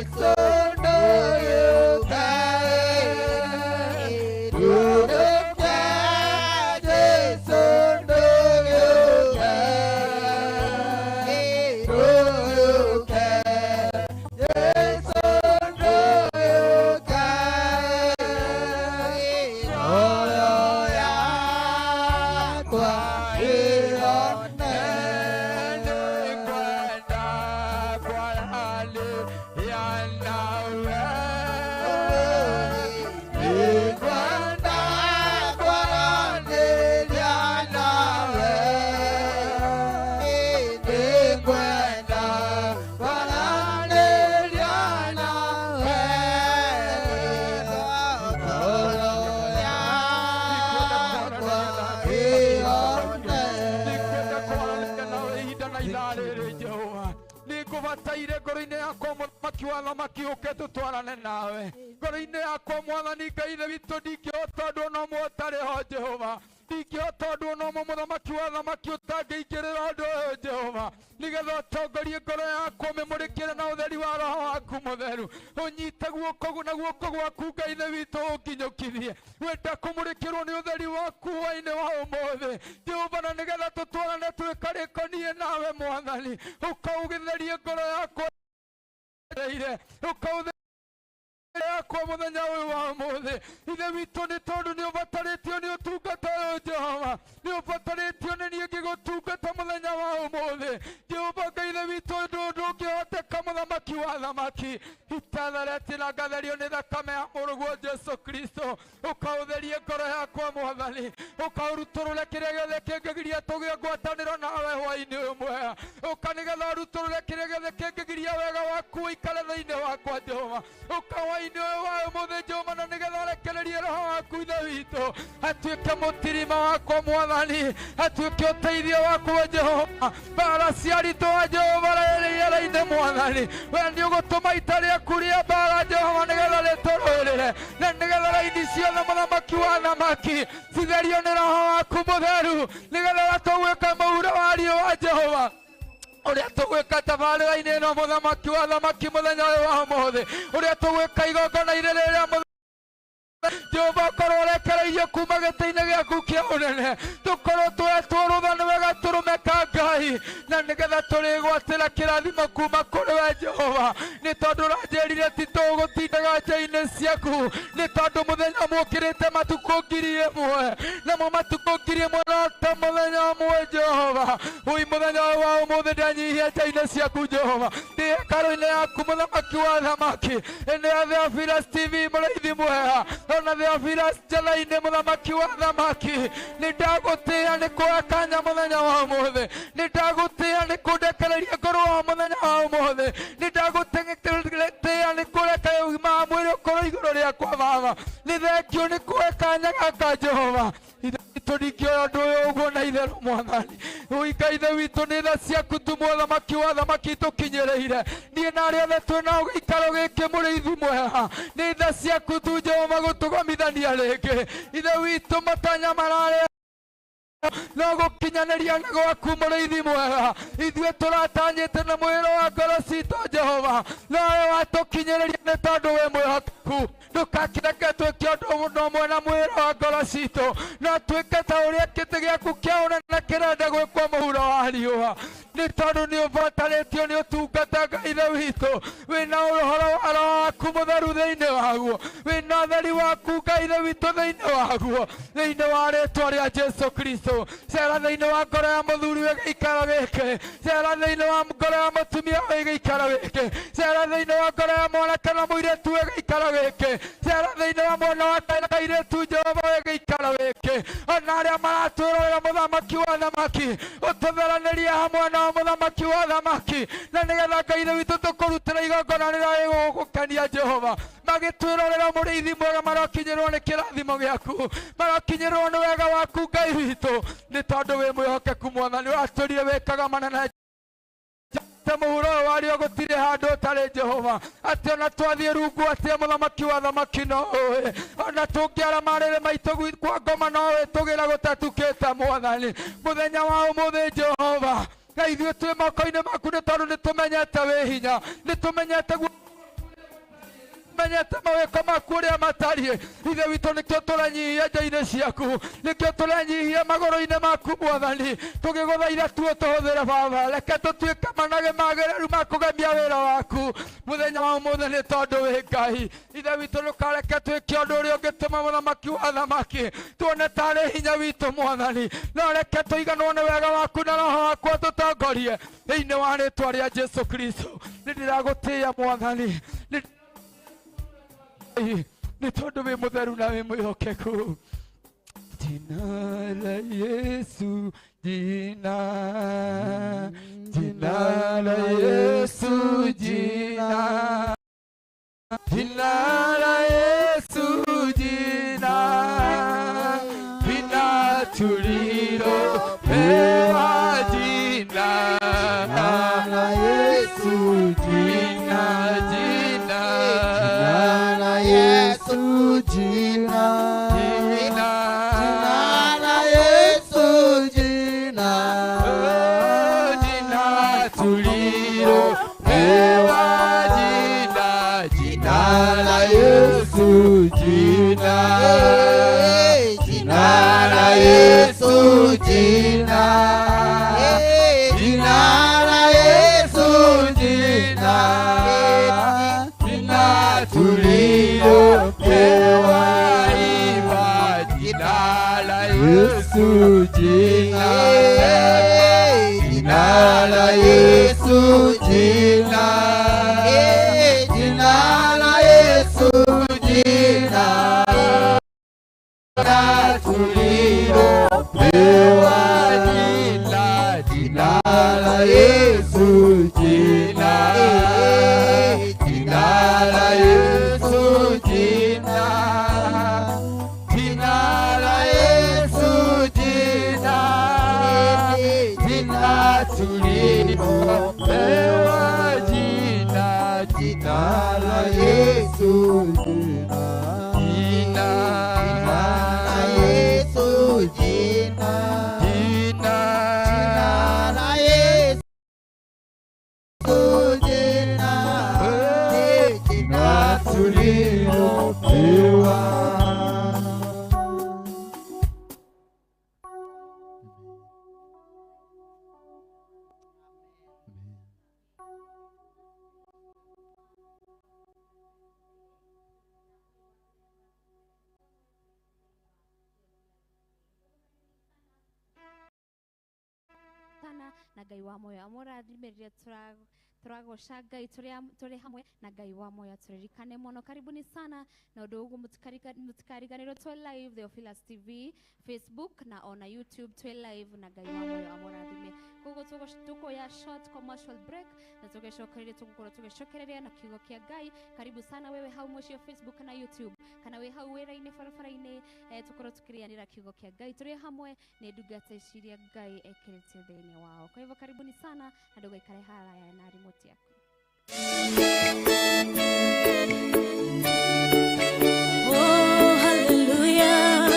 Nĩngwenda kwaranĩria nawe. Nĩngwenda kwaranĩria nawe. Nĩngwenda kwaranĩria nawe. Ngoro yakwa ĩhone. Nĩngwenda kwaranĩria nawe ihinda na ithaa rĩrĩ, Jehova. Nĩngũbataire ngoro-inĩ yakwa, Mũthamaki wa thamaki, ũke tũtwarane nawe ngoro-inĩ yakwa. Mwathani Ngai Ithe witũ, ndingĩhota ũndũ ona ũmwe ũtarĩ ho, Jehova. Ndingĩhota ũndũ ona ũmwe, Mũthamaki wa thamaki, ũtangĩingĩrĩra ũndũ ũyũ, Jehova, nĩgetha ũtongorie ngoro yakwa, ũmĩmũrĩkĩre na ũtheri wa Roho waku Mũtheru, ũnyite guoko na guoko gwaku, Ngai Ithe witũ, ũnginyũkithie. Wenda kũmũrĩkĩrwo nĩ ũtheri waku hwainĩ wa ũmũthĩ, Jehova, na nĩgetha tũtwarane twĩkarĩkonie nawe. Mwathani, ũka ũgĩtherie ngoro yakwa ire, ũka yakwa mũthenya ũyũ wa ũmũthĩ, Ithe witũ, nĩ tondũ nĩ ũbatarĩtio nĩ ũtungata ũyũ, Jehova. Nĩ ũbatarĩtio nĩ niĩ ngĩgũtungata mũthenya wa ũmũthĩ, Jehova Ngai Ithe witũ. Ũndũ ndũngĩhoteka, Mũthamaki wa thamaki, itatheretie na ngatherio nĩ thakame ya Mũrũguo Jesu Kristo. Ũkaũtherie ngoro yakwa, Mwathani, ũkaũrutũrũre kĩrĩa gĩothe kĩngĩgiria tũgĩe ngwatanĩro nawe hwainĩ ũyũ mwega. Ũka nĩgetha ũrutũrũre kĩrĩa gĩothe kĩngĩgiria wega waku ũikare thĩinĩ wakwa, Jehova. Ũka hwainĩ ũyũ wa ũmũthĩ, Jehova, na nĩgetha ũrekererie Roho waku, Ithe witũ, atuĩke mũtirima wakwa, Mwathani, atuĩke ũteithio wakwa, Jehova. Mbara cia ritũ wa Jehova rĩera-inĩ, Mwathani, we nĩ ũgũtũma ita rĩaku rĩa mbara, Jehova, nĩgetha rĩtũrũĩrĩre, na nĩgetha raini ciothe, Mũthamaki wa thamaki, citherio nĩ Roho waku Mũtheru, nĩgetha ũrĩa tũgwĩka mũhuro wa riũa, Jehova, ũrĩa tũgwĩka tabarĩra-inĩ ĩno, Mũthamaki wa thamaki, mũthenya ũyũ wa ũmũthĩ, ũrĩa tũgwĩka igongona-inĩ rĩrĩa, Jehova, korwo ũrekereirio kuma gĩtĩ-inĩ gĩaku kĩa ũnene, tũkorwo twetwo rũtha nĩ wega tũrũme ka Ngai, na nĩgetha tũrĩgwatĩra kĩrathimo kuma kũrĩ we, Jehova, nĩ tondũ ũranjĩrire ti tũgũtindaga nja-inĩ ciaku, nĩ tondũ mũthenya ũmwe ũkĩrĩte matukũ 1,000, namo matukũ 1,000 no ta mũthenya ũmwe, Jehova. Ui, mũthenya ũyũ wa ũmũthĩ ndanyihia nja-inĩ ciaku, Jehova, ndĩ hekarũ-inĩ yaku, Mũthamaki wa thamaki. Nĩ ya Theophilus TV, mũrĩithi mwega, ona Theophilus njatha-inĩ, Mũthamaki wa thamaki, nĩ ndagũtĩĩa nĩ kuoya kanya mũthenya wa ũmũthĩ. Nĩ ndagũtĩĩa nĩ kũndekereria ngorwo wa mũthenya wa ũmũthĩ. Nĩ ndagũtĩĩa nĩ kũreka ũgima wa mwĩrĩ ũkorwo igũrũ rĩakwa, Baba. Nĩ thengio nĩ kuoya kanya gaka, Jehova Ithe witũ. Ndingĩoya ũndũ ũyũ ũguo na itherũ, Mwathani ũinga Ithe witũ. Nĩ tha ciaku tu, Mũthamaki wa thamaki, tũkinyĩrĩire niĩ na arĩa othe twĩ nao gĩikaro gĩkĩ. Mũrĩithi mwega, nĩ tha ciaku tu, Jehova, gũtũgomithania rĩngĩ, Ithe witũ. Matanya mararĩ no gũkinyanĩria nĩ gwaku, Mũrĩithi mwega. Ithuĩ tũratanyĩte na mwĩrĩ wa ngoro citũ, Jehova, nowe watũkinyĩrĩria, nĩ tondũ wĩ mwĩhokeku. Ndũgakĩreke twĩke ũndũ ũndũ ũmwe na mwĩrĩ wa ngoro citũ, no twĩke ta ũrĩa gĩtĩ gĩaku kĩa ũnene kĩrenda gwĩkwo mũhuro wa riũa, nĩ tondũ nĩ ũbatarĩtio nĩ ũtungata. Ngai Ithe witũ, wĩna ũhoro wa Roho waku Mũtheru thĩinĩ waguo, wĩna ũtheri waku, Ngai Ithe witũ, thĩinĩ waguo. Thĩinĩ wa rĩtwa rĩa Jesu Kristo, cera thĩinĩ wa ngoro ya mũthuri wĩ gĩikaro gĩkĩ, cera thĩinĩ wa ngoro ya mũtumia wĩ gĩikaro gĩkĩ, cera thĩinĩ wa ngoro ya mwanake na mũirĩtu wĩ gĩikaro gĩkĩ, cera thĩinĩ wa mwana wa na kairĩtu, Jehova, wĩ gĩikaro gĩkĩ, ona arĩa maratwĩrorera, Mũthamaki wa thamaki, ũtũtheranĩrie hamwe nao, Mũthamaki wa thamaki, na nĩgetha, Ngai Ithe witũ, tũkũrutĩra igongona rĩrĩa rĩgũgũkenia, Jehova. Magĩtwĩrorera, Mũrĩithi mwega, marokinyĩrwo nĩ kĩrathimo gĩaku, marokinyĩrwo nĩ wega waku, Ngai witũ, nĩ tondũ wĩ mwĩhokeku. Mwathani, ũratũrire wĩkaga manene ta mũhuro ũyũ wario. Gũtirĩ handũ ũtarĩ, Jehova, atĩ ona twathiĩ rungu atĩa, Mũthamaki wa thamaki, no ũĩ. Ona tũngĩara marĩrĩ maitũ kwa ngoma, no ũĩ tũgĩra gũtatukĩte. Mwathani, mũthenya wa ũmũthĩ, Jehova, na ithuĩ twĩ moko-inĩ maku, nĩ tondũ nĩ tũmenyete wĩ hinya, nĩ tũmenyete guo. Tũmenyete mawĩko maku ũrĩa matariĩ. Ithe witũ, nĩkĩo tũrenyihia nja-inĩ ciaku, nĩkĩo tũrenyihia magũrũ-inĩ maku Mwathani, tũgĩgũthaitha tu ũtũhũthĩre Baba. Reke tũtuĩke manage magĩrĩru ma kũgemia wĩra waku mũthenya wa ũmũthĩ, nĩ tondũ wĩ Ngai. Ithe witũ, ndũkareke twĩke ũndũ ũrĩa ũngĩtũma mũthamaki wa athamaki tuone tarĩ hinya witũ Mwathani, no reke tũiganwo nĩ wega waku na Roho waku atũtongorie thĩinĩ wa rĩtwa rĩa Jesu Kristo. Nĩ ndĩragũtĩĩa Mwathani, nĩ tondũ wĩ mũtheru na wĩ mwĩhokeku. Jina la Yesu, jina, jina la Yesu, jina, jina la Yesu, jina, jina tulilopewa, jina la Yesu, jina, jina, jina la Yesu, jina, jina, jina la Yesu, jina, oh, jina tulilopewa, jina, jina la Yesu, jina, jina la Yesu, jina, jina la Yesu, jina, jina tulilopewa, imba jina la Yesu, jina, jina la Yesu, jina, jina la Yesu, jina tulilopewa, jina, jina la Yesu, jina, jina la Yesu, jina, jina la Yesu, jina, jina tulilopewa, jina, jina la Yesu, jina, jina la Yesu, jina, jina, jina la Yesu, jina, jina tulilopewa. Tana na Ngai wa moyo amũrathimĩrĩre. Tũragoca Ngai tũrĩ hamwe na Ngai wa moyo, tũririkane mũno. Karibuni sana na ũndũ ũguo, mũtikariganĩrwo twĩ live Theophilus TV Facebook na ona YouTube twĩ live, na Ngai wa moyo amũrathime. Koguo tũkuoya short commercial break na tũgĩcokereria, tũgũkorwo tũgĩcokereria na kiugo kĩa Ngai. Karibu sana wewe hau mũciĩ Facebook na YouTube, kana wĩ hau wĩra-inĩ, barabara-inĩ, tũkorwo tũkĩrĩanĩra kiugo kĩa Ngai tũrĩ hamwe nĩ ndungata ici iria Ngai ekĩrĩte thĩinĩ wao. Kwa hivyo karibuni sana na ndũgaikare haraya na remote yaku. Oh, hallelujah.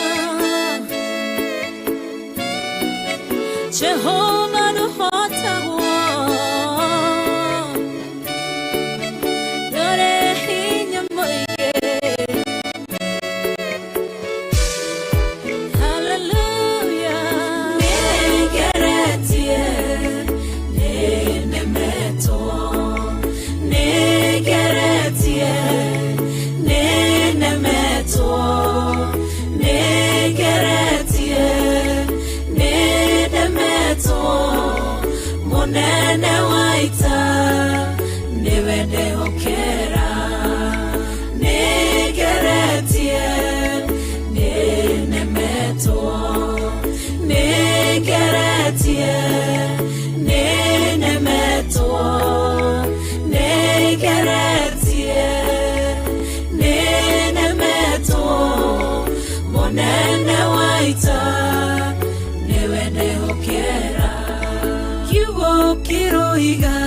Jehovah nũhotagwo. Ndũrĩ hinya mũingĩ. Hallelujah. Nĩngeretie, nĩnemetwo. Nĩngeretie, nĩnemetwo. Nĩngeretie, nĩnemetwo. Mũnene wa ita nĩwe ndehokera. Nĩngeretie, nĩnemetwo. Nĩngeretie, nĩnemetwo. Nĩngeretie, nĩnemetwo. Mũnene wa ita nĩwe ndehokera. Kiugo kĩroiga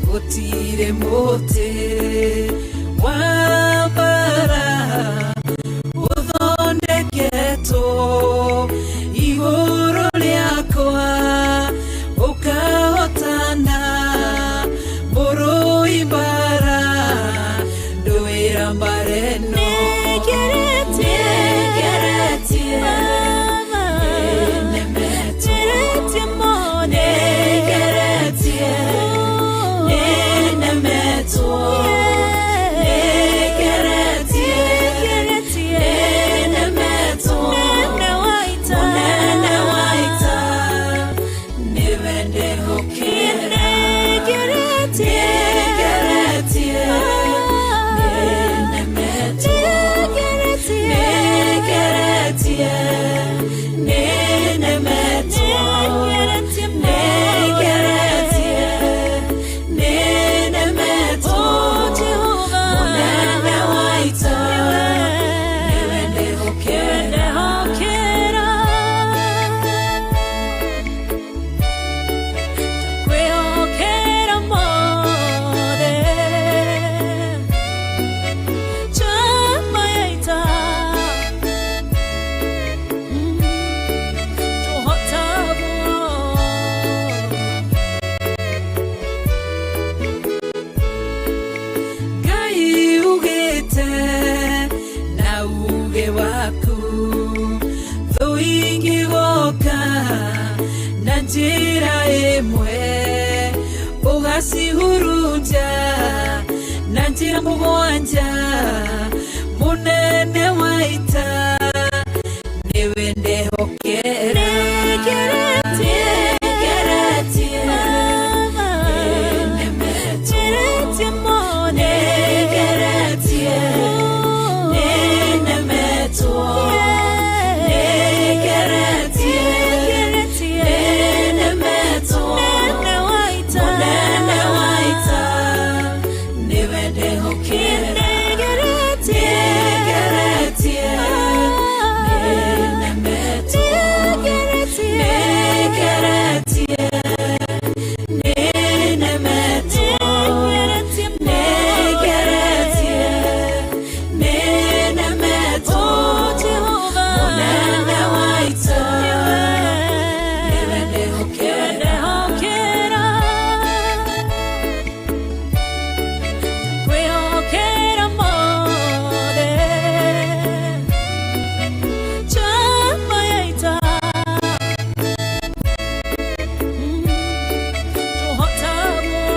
gũtirĩ mũtĩ wa mbara ũthondeketwo igũrũ rĩakwa ũkahotana. Mũrũi mbara ndũĩ. Mbareno Nĩngeretie Nĩnemetwo Nĩngeretie Nĩnemetwo Nĩngeretie Nĩnemetwo Mũnene wa ita nĩwe ndĩhokera Nĩngeretie Nĩnemetwo Nĩngeretie Nĩnemetwo Nĩngeretie Nĩnemetwo Mũnene wa ita nĩwe ndĩhokera. Kwĩhokera mothe Chama ya ita Tũhotagwo Ngai ugĩte na uge waku thũ ingĩgoka na njĩra ĩmwe ũgacihurunja na njĩra mũgwanja mũnene wa ita nĩwe ndehokera Nĩngeretie Nĩnemetwo Nĩngeretie Nĩnemetwo Nĩngeretie Nĩnemetwo Mũnene wa ita nĩwe ndehokera Nĩngeretie Nĩnemetwo Nĩngeretie Nĩnemetwo Nĩngeretie Nĩnemetwo Mũnene wa ita nĩwe ndehokera. Kwĩhokera mothe Chama ya ita Tũhotagwo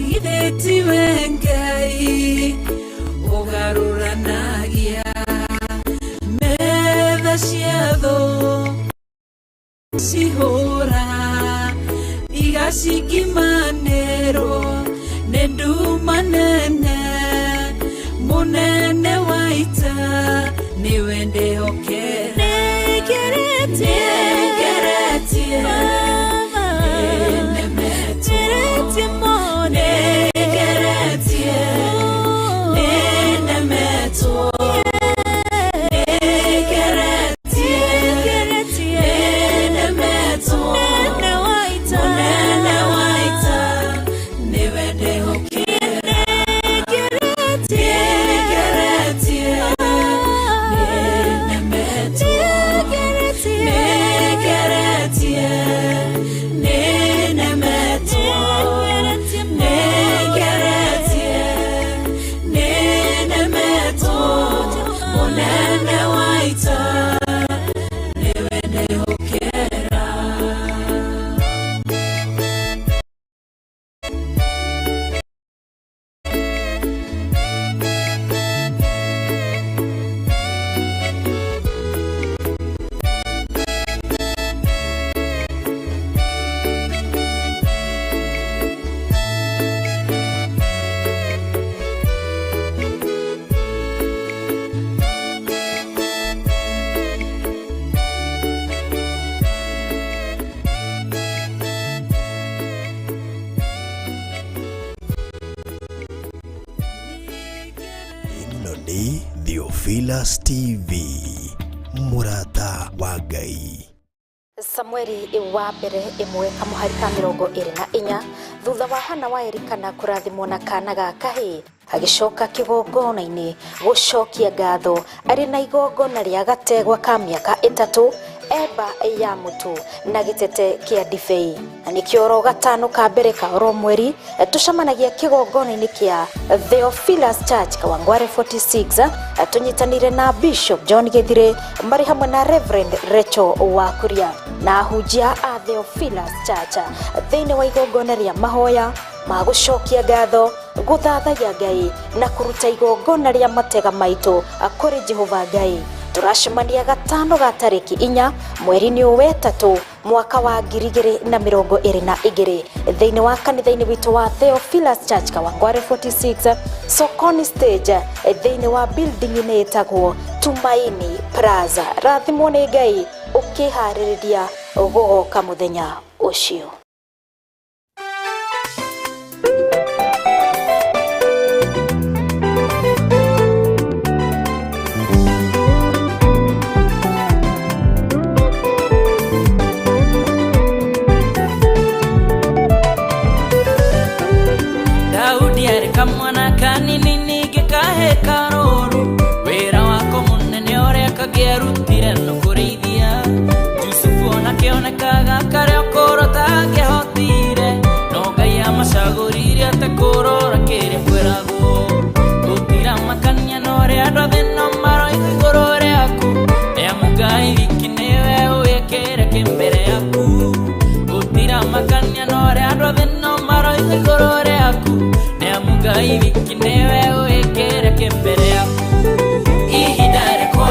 Githĩ tiwe Ngai ũgarũranagia metha cia thũ cihũra igacikimanĩrwo nĩ nduma nene mũnene wa ita nĩwe ndĩhokera Nĩngeretie Nĩnemetwo Nĩngeretie Nĩnemetwo Nĩngeretie Nĩnemetwo Mũnene wa ita nĩwe ndĩhokera Nĩngeretie Nĩnemetwo Nĩngeretie Nĩnemetwo Nĩngeretie Nĩnemetwo Mũnene wa ita nĩwe ndĩhokera. Ĩno nĩ Theophilus TV, mũrata wa Ngai. Samueli wa mbere ĩmwe kamũhari ka 24 thutha wa Hana wa Elikana kũrathimwo na kana ga kahĩĩ agĩcoka kĩgongona-inĩ gũcokia ngatho arĩ na igongona rĩa gategwa ka mĩaka 3 Eba ya mũtu na gĩtete kĩa ndibei. Na nĩkĩo oro gatano ka mbere ka oro mweri tũcemanagia kĩgongona-inĩ kĩa Theophilus Church Kawangware 46, tũnyitanĩire na Bishop John Githire marĩ hamwe na Reverend Rachel Wakuria na ahunjia a Theophilus Church thĩinĩ wa igongona rĩa mahoya ma gũcokia ngatho, gũthathaiya Ngai na kũruta igongona rĩa matega maitũ kũrĩ Jehova Ngai. Tũracemania gatano ga tarĩki 4 mweri-inĩ ũyũ wetatũ mwaka wa 2022 thĩinĩ wa kanitha-inĩ witũ wa Theophilus Church Kawangware 46 Sokoni stage thĩinĩ wa building-inĩ ĩtagwo Tumaini Plaza. Rathimwo nĩ Ngai ũkĩharĩrĩria gũgoka mũthenya ũcio. Daudi arĩ kamwana kanini ningĩ kahe karũũru, wĩra wako mũnene ũrĩa kangĩarutire no kũrĩithia. Jusufu ona kĩonekaga karĩa kũrora tangĩahotire, no Ngai amacagũrire atekũrora kĩrĩa kwĩragwo. Gũtiramakania na ũrĩa andũ a thĩ no maroiga igũrũ rĩaku, amu Ngai wiki nĩwe ũĩ kĩrĩa kĩ mbere yaku. Gũtiramakania na ũrĩa andũ a thĩ no maroiga igũrũ rĩaku, amu Ngai wiki nĩwe ũĩ kĩrĩa kĩ mbere yaku. Ihinda rĩakwa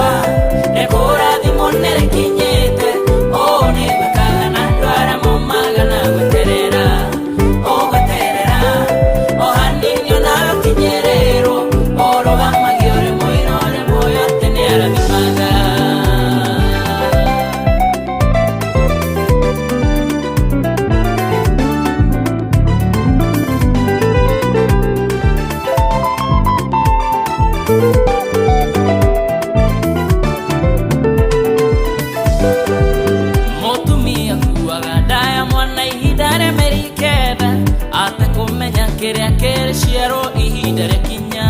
rĩa kũrathimwo nĩrĩkinyĩte, ũũ nĩgwĩkaga na andũ arĩa maumaga na gweterera, ũgweterera o hanini onawe ũkinyĩrĩrwo, ũrũgamagia ũrĩ mũira ũrĩ muoyo atĩ nĩarathimaga. Mũtumia kuaga nda ya mwana ihinda rĩa mĩeri 9, atekũmenya kĩrĩa kĩrĩciarwo ihinda rĩkinya,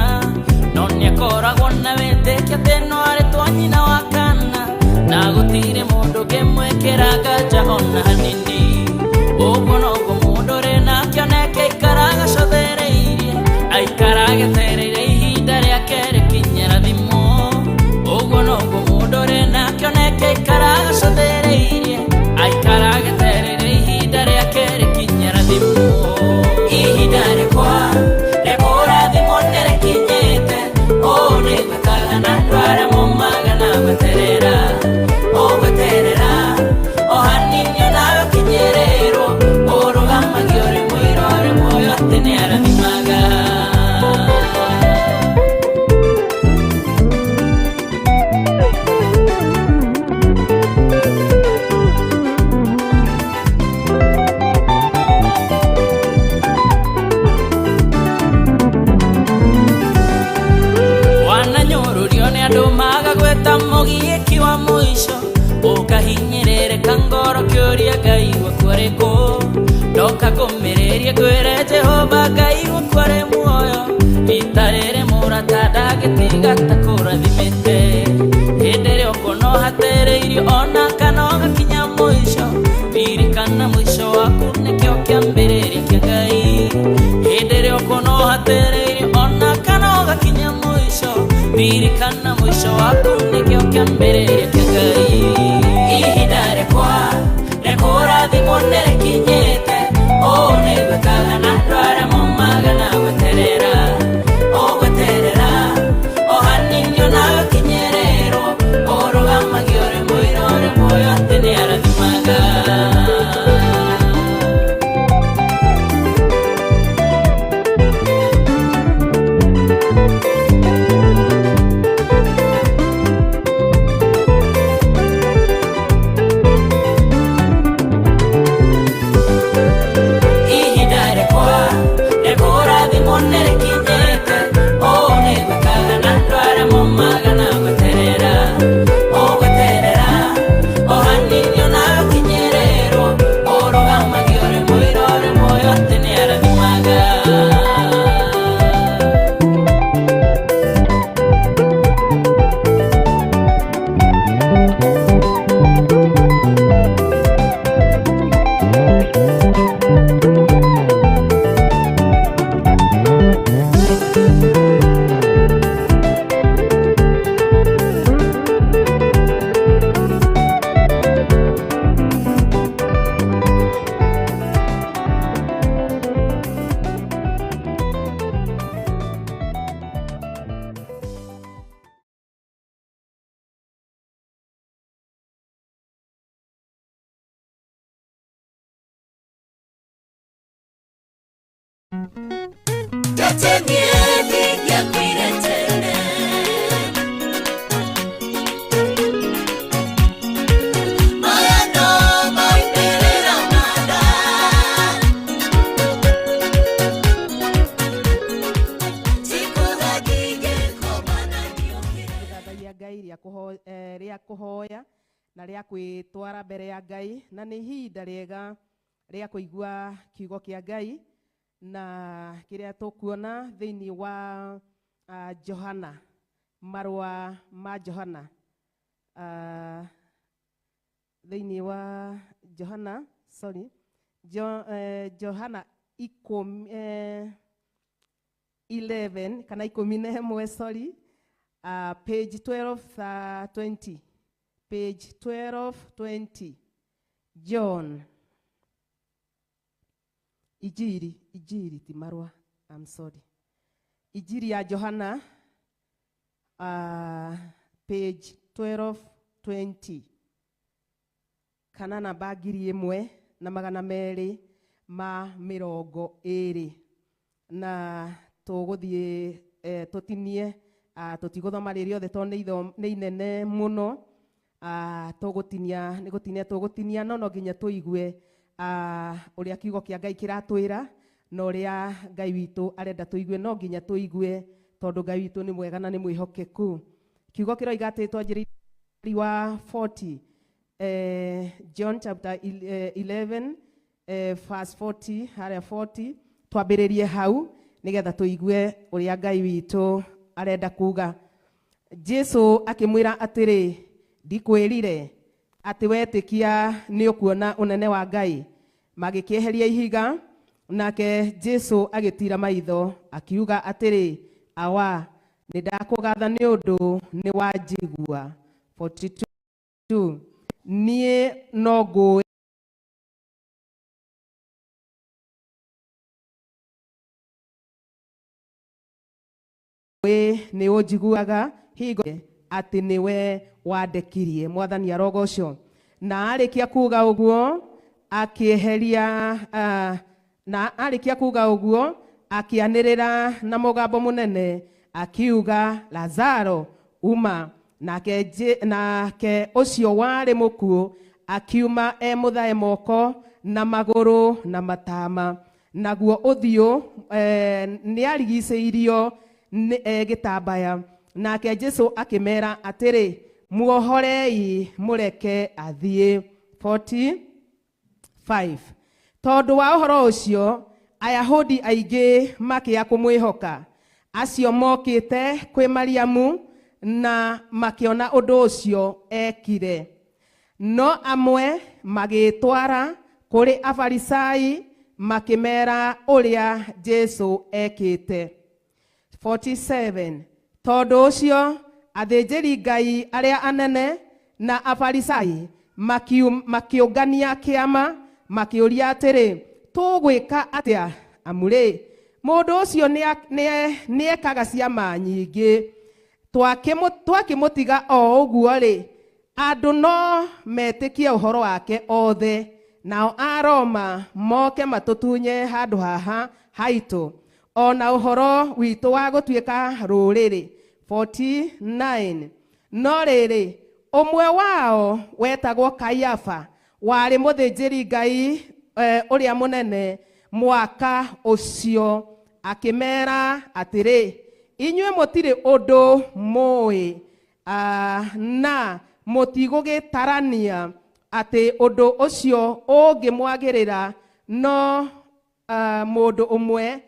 no nĩakoragwo na wĩtĩkio atĩ no arĩtwo nyina wa kana, na gũtirĩ mũndũ ũngĩmwĩkĩra nganja ona hanini. Ũguo noguo mũndũ ũrĩ na kĩoneki aikaraga acothereirie, aikaraga etereire ihinda rĩake rĩkinye rathimwo. Ũguo noguo mũndũ ũrĩ na kĩoneki aikaraga acothereirie, aikaraga etereire ihinda rĩake rĩkinye rathimwo. Ihinda rĩakwa rĩa kũrathimwo nĩrĩkinyĩte, ũũ nĩgwĩkaga na andũ arĩa maumaga na gweterera, ũgweterera o hanini onawe ũkinyĩrĩrwo, ũrũgamagia ũrĩ mũira ũrĩ muoyo atĩ nĩarathimaga. Wananyũrũrio nĩ andũ maga gwĩta mũgiĩki wa mũico, ũkahinyĩrĩrĩka ngoro kĩũria Ngai waku arĩ kũ. Ndoka kũmĩrĩria ngwĩre Jehova Ngai waku arĩ muoyo, rita rĩrĩ mũrata ndangĩtiga ta kũrathimĩte. Hĩndĩ ĩrĩa ũkuona ũhatĩrĩirio ona kana ũgakinya mũico, ririkana mũico waku nĩkĩo kĩambĩrĩria kĩa Ngai. Hĩndĩ ĩrĩa ũkuona ũhatĩrĩirio ona kana ũgakinya mũico, ririkana mũico waku nĩkĩo kĩambĩrĩria kĩa Ngai. Ihinda rĩakwa rĩa kũrathimwo nĩrĩkinyĩte, ũũ nĩgwĩkaga na andũ arĩa maumaga na gweterera, ũgweterera o hanini onawe ũkinyĩrĩrwo, ũrũgamagia ũrĩ mũira ũrĩ muoyo atĩ nĩarathimaga. Gũthathaiya Ngai rĩa kũhoya na rĩa kwĩtwara mbere ya Ngai, na nĩ ihinda rĩega rĩa kũigua kiugo kĩa Ngai na kĩrĩa tũkuona thĩinĩ wa Johana, marũa ma Johana, thĩinĩ wa Johana, sorry, Johana 11 kana 11, sorry, page 1220, page 1220, John, Injiri ti marũa, I'm sorry, Injiri ya Johana, page 1220, kana namba 1220, na tũgũthiĩ tũtinie, tũtigũthoma rĩrĩ othe tondũ nĩ inene mũno, tũgũtinia, nĩ gũtinia tũgũtinia, no no nginya tũigue ũrĩa kiugo kĩa Ngai kĩratwĩra na ũrĩa Ngai witũ arenda tũigue, no nginya tũigue tondũ Ngai witũ nĩ mwega na nĩ mwĩhokeku. Kiugo kĩroiga atĩ twanjĩrĩirie wa 40, John chapter 11, verse 40, harĩa 40, twambĩrĩrie hau nĩgetha tũigue ũrĩa Ngai witũ arenda kuga. Jesu akĩmwĩra atĩrĩ, ndikwĩrire atĩ wetĩkia nĩ ũkuona ũnene wa Ngai. Magĩkĩeheria ihiga, nake Jesu agĩtiira maitho akiuga atĩrĩ, awa, nĩ ndakũgatha nĩ ũndũ nĩ wanjigua. 42, niĩ no ngũĩ nĩ ũnjiguaga hingo atĩ nĩwe wandekirie. Mwathani arogocwo. Na arĩkia kuga ũguo akĩeheria, na arĩkia kuga ũguo akĩanĩrĩra na mũgambo mũnene akiuga, Lazaro uma. Nake ũcio warĩ mũkuũ akiuma e mũthae moko na magũrũ na matama, naguo ũthiũ nĩarigicĩirio gĩtambaya. Nake Jesu akĩmera atĩrĩ, muohorei mũreke athiĩ. 45, tondũ wa ũhoro ũcio Ayahudi aingĩ makĩya kũmwĩhoka, acio mokĩte kwĩ Mariamu na makĩona ũndũ ũcio ekire. No amwe magĩtwara kũrĩ Afarisai makĩmera ũrĩa Jesu ekĩte. 47, tondũ ũcio athĩnjĩri Ngai arĩa anene na Afarisai makĩũngania kĩama makĩũria atĩrĩ, tũgwĩka atĩa? Amu-rĩ, mũndũ ũcio nĩekaga ciama nyingĩ. Twakĩmũtiga o ũguo-rĩ, andũ no metĩkie ũhoro wake othe, nao Aroma moke matũtunye handũ haha haitũ, ona ũhoro witũ wa gũtuĩka rũrĩrĩ. 49, no rĩrĩ, ũmwe wao wetagwo Kaiafa, warĩ mũthĩnjĩri Ngai ũrĩa mũnene mwaka ũcio, akĩmera atĩrĩ, inyuĩ mũtirĩ ũndũ mũĩ, na mũtigũgĩtarania atĩ ũndũ ũcio ũngĩmwagĩrĩra no mũndũ ũmwe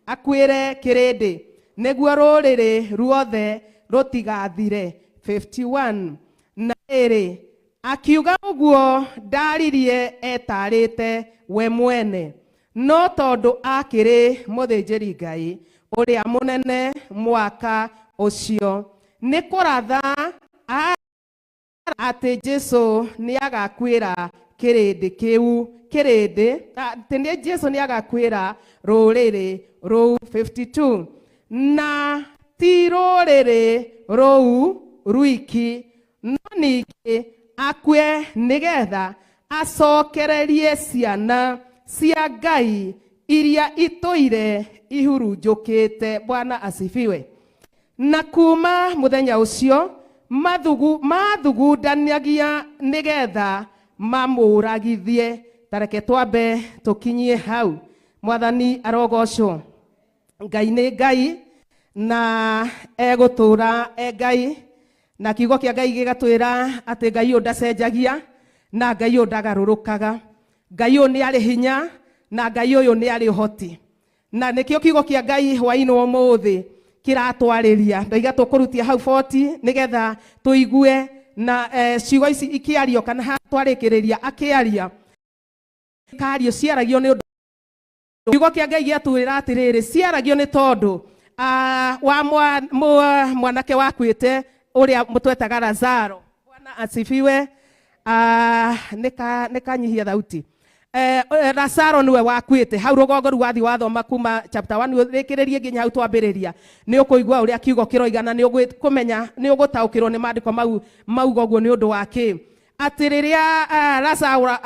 akuĩre kĩrĩndĩ, nĩguo rũrĩrĩ ruothe rũtigathire. 51, na rĩrĩ, akiuga ũguo ndaririe etarĩte we mwene, no tondũ akĩrĩ mũthĩnjĩri Ngai ũrĩa mũnene mwaka ũcio, nĩ kũratha atĩ Jesu nĩagakuĩra kĩrĩndĩ kĩu, kĩrĩndĩ atĩ nĩ Jesu nĩagakuĩra rũrĩrĩ rũu. 52, na ti rũrĩrĩ rũu ruiki, no ningĩ akue nĩgetha acokererie ciana cia Ngai Iria itũire ihurunjũkĩte. Bwana asifiwe. Na kuma mũthenya ũcio mathugundanagia nĩgetha mamũragithie. Tareke twambe tũkinyie hau. Mwathani arogocwo. Ngai nĩ Ngai na egũtũra e Ngai, na kiugo kĩa Ngai gĩgatwĩra atĩ Ngai ũyũ ndacenjagia na Ngai ũyũ ndagarũrũkaga. Ngai ũyũ nĩ arĩ hinya na Ngai ũyũ nĩ arĩ ũhoti. Na nĩkĩo kiugo kĩa Ngai hwaĩ-inĩ wa ũmũthĩ kĩratwarĩria. Ndoiga tũkũrutia hau 40 nĩgetha tũigue na ciugo ici ikĩario kana haha twarĩkĩrĩria akĩaria kario ciaragio nĩ ũndũ. Kiugo kĩa Ngai gĩatwĩra atĩrĩrĩ, ciaragio nĩ tondũ wa mwanake wakuĩte ũrĩa mũtwetaga Lazaro. Bwana asifiwe. Nĩkanyihia thauti. Lazaro niwe wakuĩte hau rũgongo rũu wathi wathoma kuma chapter 1 ũrĩkĩrĩrie nginya hau twambĩrĩria, nĩ ũkũigua ũrĩa kiugo kĩroiga na nĩ ũkũmenya, nĩ ũgũtaũkĩrwo nĩ maandĩko mau mauga ũguo nĩ ũndũ wa kĩ. Atĩ rĩrĩa Lazaro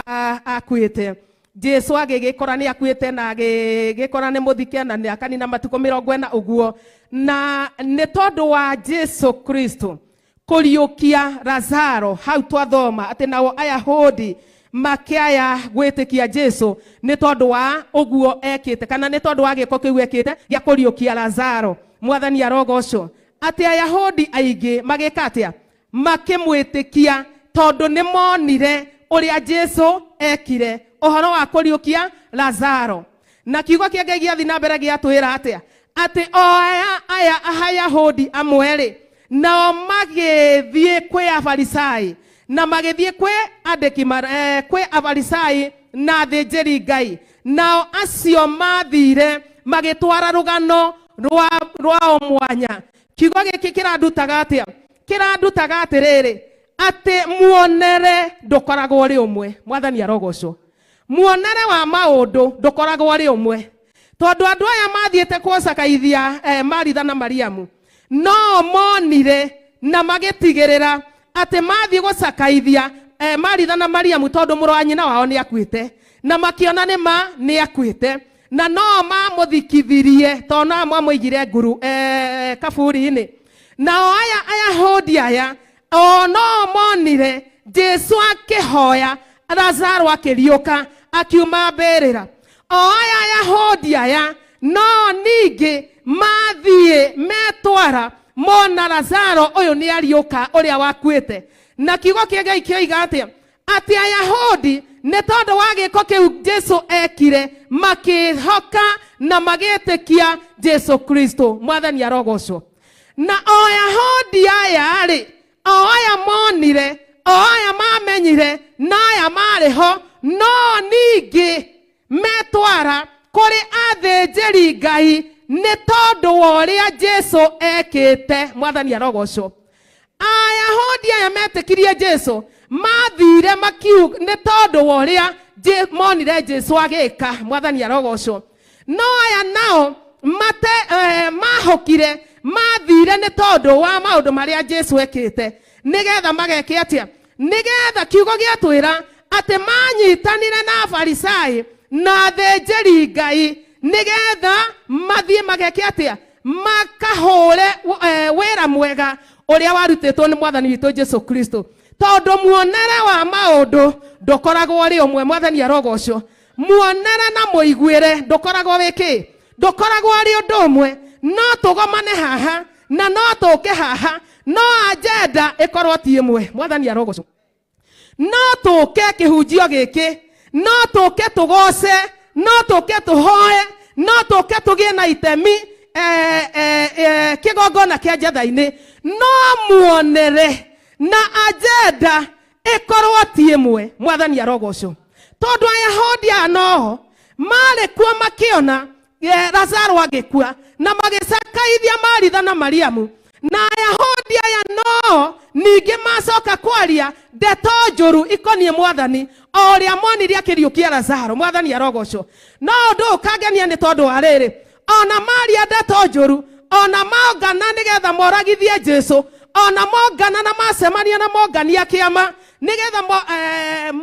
akuĩte, Jesu agĩgĩkora nĩ akuĩte na agĩgĩkora nĩ mũthike na nĩ akanina matukũ 40 ũguo, na nĩ tondũ wa Jesu Kristo kũriũkia Lazaro hau twathoma atĩ nao Ayahudi makĩaya gwĩtĩkia Jesu nĩ tondũ wa ũguo ekĩte, kana nĩ tondũ wa gĩko kĩu ekĩte gĩa kũriũkia Lazaro. Mwathani arogocwo. Atĩ Ayahudi aingĩ magĩka atĩa? Makĩmwĩtĩkia tondũ nĩ monire ũrĩa Jesu ekire ũhoro wa kũriũkia Lazaro. Na kiugo kĩa Ngai gĩathiĩ na mbere gĩatwĩra atĩa? Atĩ o aya Ayahudi amwe rĩ, nao magĩthiĩ kwĩ Afarisai na magĩthiĩ kwĩ andĩki kwĩ Afarisai na athĩnjĩri Ngai, nao acio mathire magĩtwara rũgano rwao mwanya. Kiugo gĩkĩ kĩrandutaga atĩa? Kĩrandutaga atĩrĩrĩ, atĩ muonere ndũkoragwo ũrĩ ũmwe. Mwathani arogocwo. Muonere wa maũndũ ndũkoragwo ũrĩ ũmwe, tondũ andũ aya mathiĩte kũcakaithia Maritha na Mariamu no monire na magĩtigĩrĩra atĩ mathiĩ gũcakaithia Maritha na Mariamu tondũ mũrũ wa nyina wao nĩ akuĩte, na makĩona nĩ ma nĩ akuĩte, na no mamũthikithirie tondũ no mamũigire nguru kaburi-inĩ. Nao aya Ayahudi aya o no monire Jesu akĩhoya Lazaro akĩriũka akiuma mbĩrĩra. O aya Ayahudi aya no ningĩ mathiĩ metwara mona Lazaro ũyũ nĩ ariũka ũrĩa wakuĩte. Na kiugo kĩa Ngai kĩoiga atĩa? Atĩ Ayahudi nĩ tondũ wa gĩko kĩu Jesu ekire makĩhoka na magĩtĩkia Jesu Kristo. Mwathani arogocwo. Na o Ayahudi aya rĩ, o aya monire, o aya mamenyire, na aya marĩ ho, no ningĩ metwara kũrĩ athĩnjĩri Ngai nĩ tondũ wa ũrĩa Jesu ekĩte. Mwathani arogocwo. Ayahudi aya metĩkirie Jesu mathire makiuga nĩ tondũ wa ũrĩa monire Jesu agĩka. Mwathani arogocwo. No aya nao mahũkire mathire nĩ tondũ wa maũndũ marĩa Jesu ekĩte, nĩgetha mageke atĩa? Nĩgetha kiugo gĩatwĩra atĩ manyitanire na Afarisai na athĩnjĩri Ngai nĩgetha mathiĩ mageke atĩa? Makahũre wĩra mwega ũrĩa warutĩtwo nĩ Mwathani witũ Jesu Kristo. Tondũ muonere wa maũndũ ndũkoragwo ũrĩ ũmwe. Mwathani arogocwo. Muonere na mũiguĩre ndũkoragwo wĩ kĩ? Ndũkoragwo ũrĩ ũndũ ũmwe. No tũgomane haha na no tũke haha, no agenda ĩkorwo ti ĩmwe. Mwathani arogocwo. No tũke kĩhunjio gĩkĩ, no tũke tũgoce, no tũke tũhoe, no tũke tũgĩe na itemi kĩgongona kĩa njatha-inĩ, no muonere na agenda ĩkorwo ti ĩmwe. Mwathani arogocwo. Tondũ Ayahudi aya noho marĩ kuo makĩona Lazaro agĩkua na magĩcakaithia Maritha na Mariamu, na Ayahudi aya no ningĩ macoka kwaria ndeto njũru ikoniĩ Mwathani o ũrĩa monire akĩriũkia Lazaro. Mwathani arogocwo. No ũndũ ũkangenia nĩ tondũ wa rĩrĩ, ona maria ndeto njũru, ona mongana nĩgetha moragithie Jesu, ona mongana na macemania na mongania kĩama nĩgetha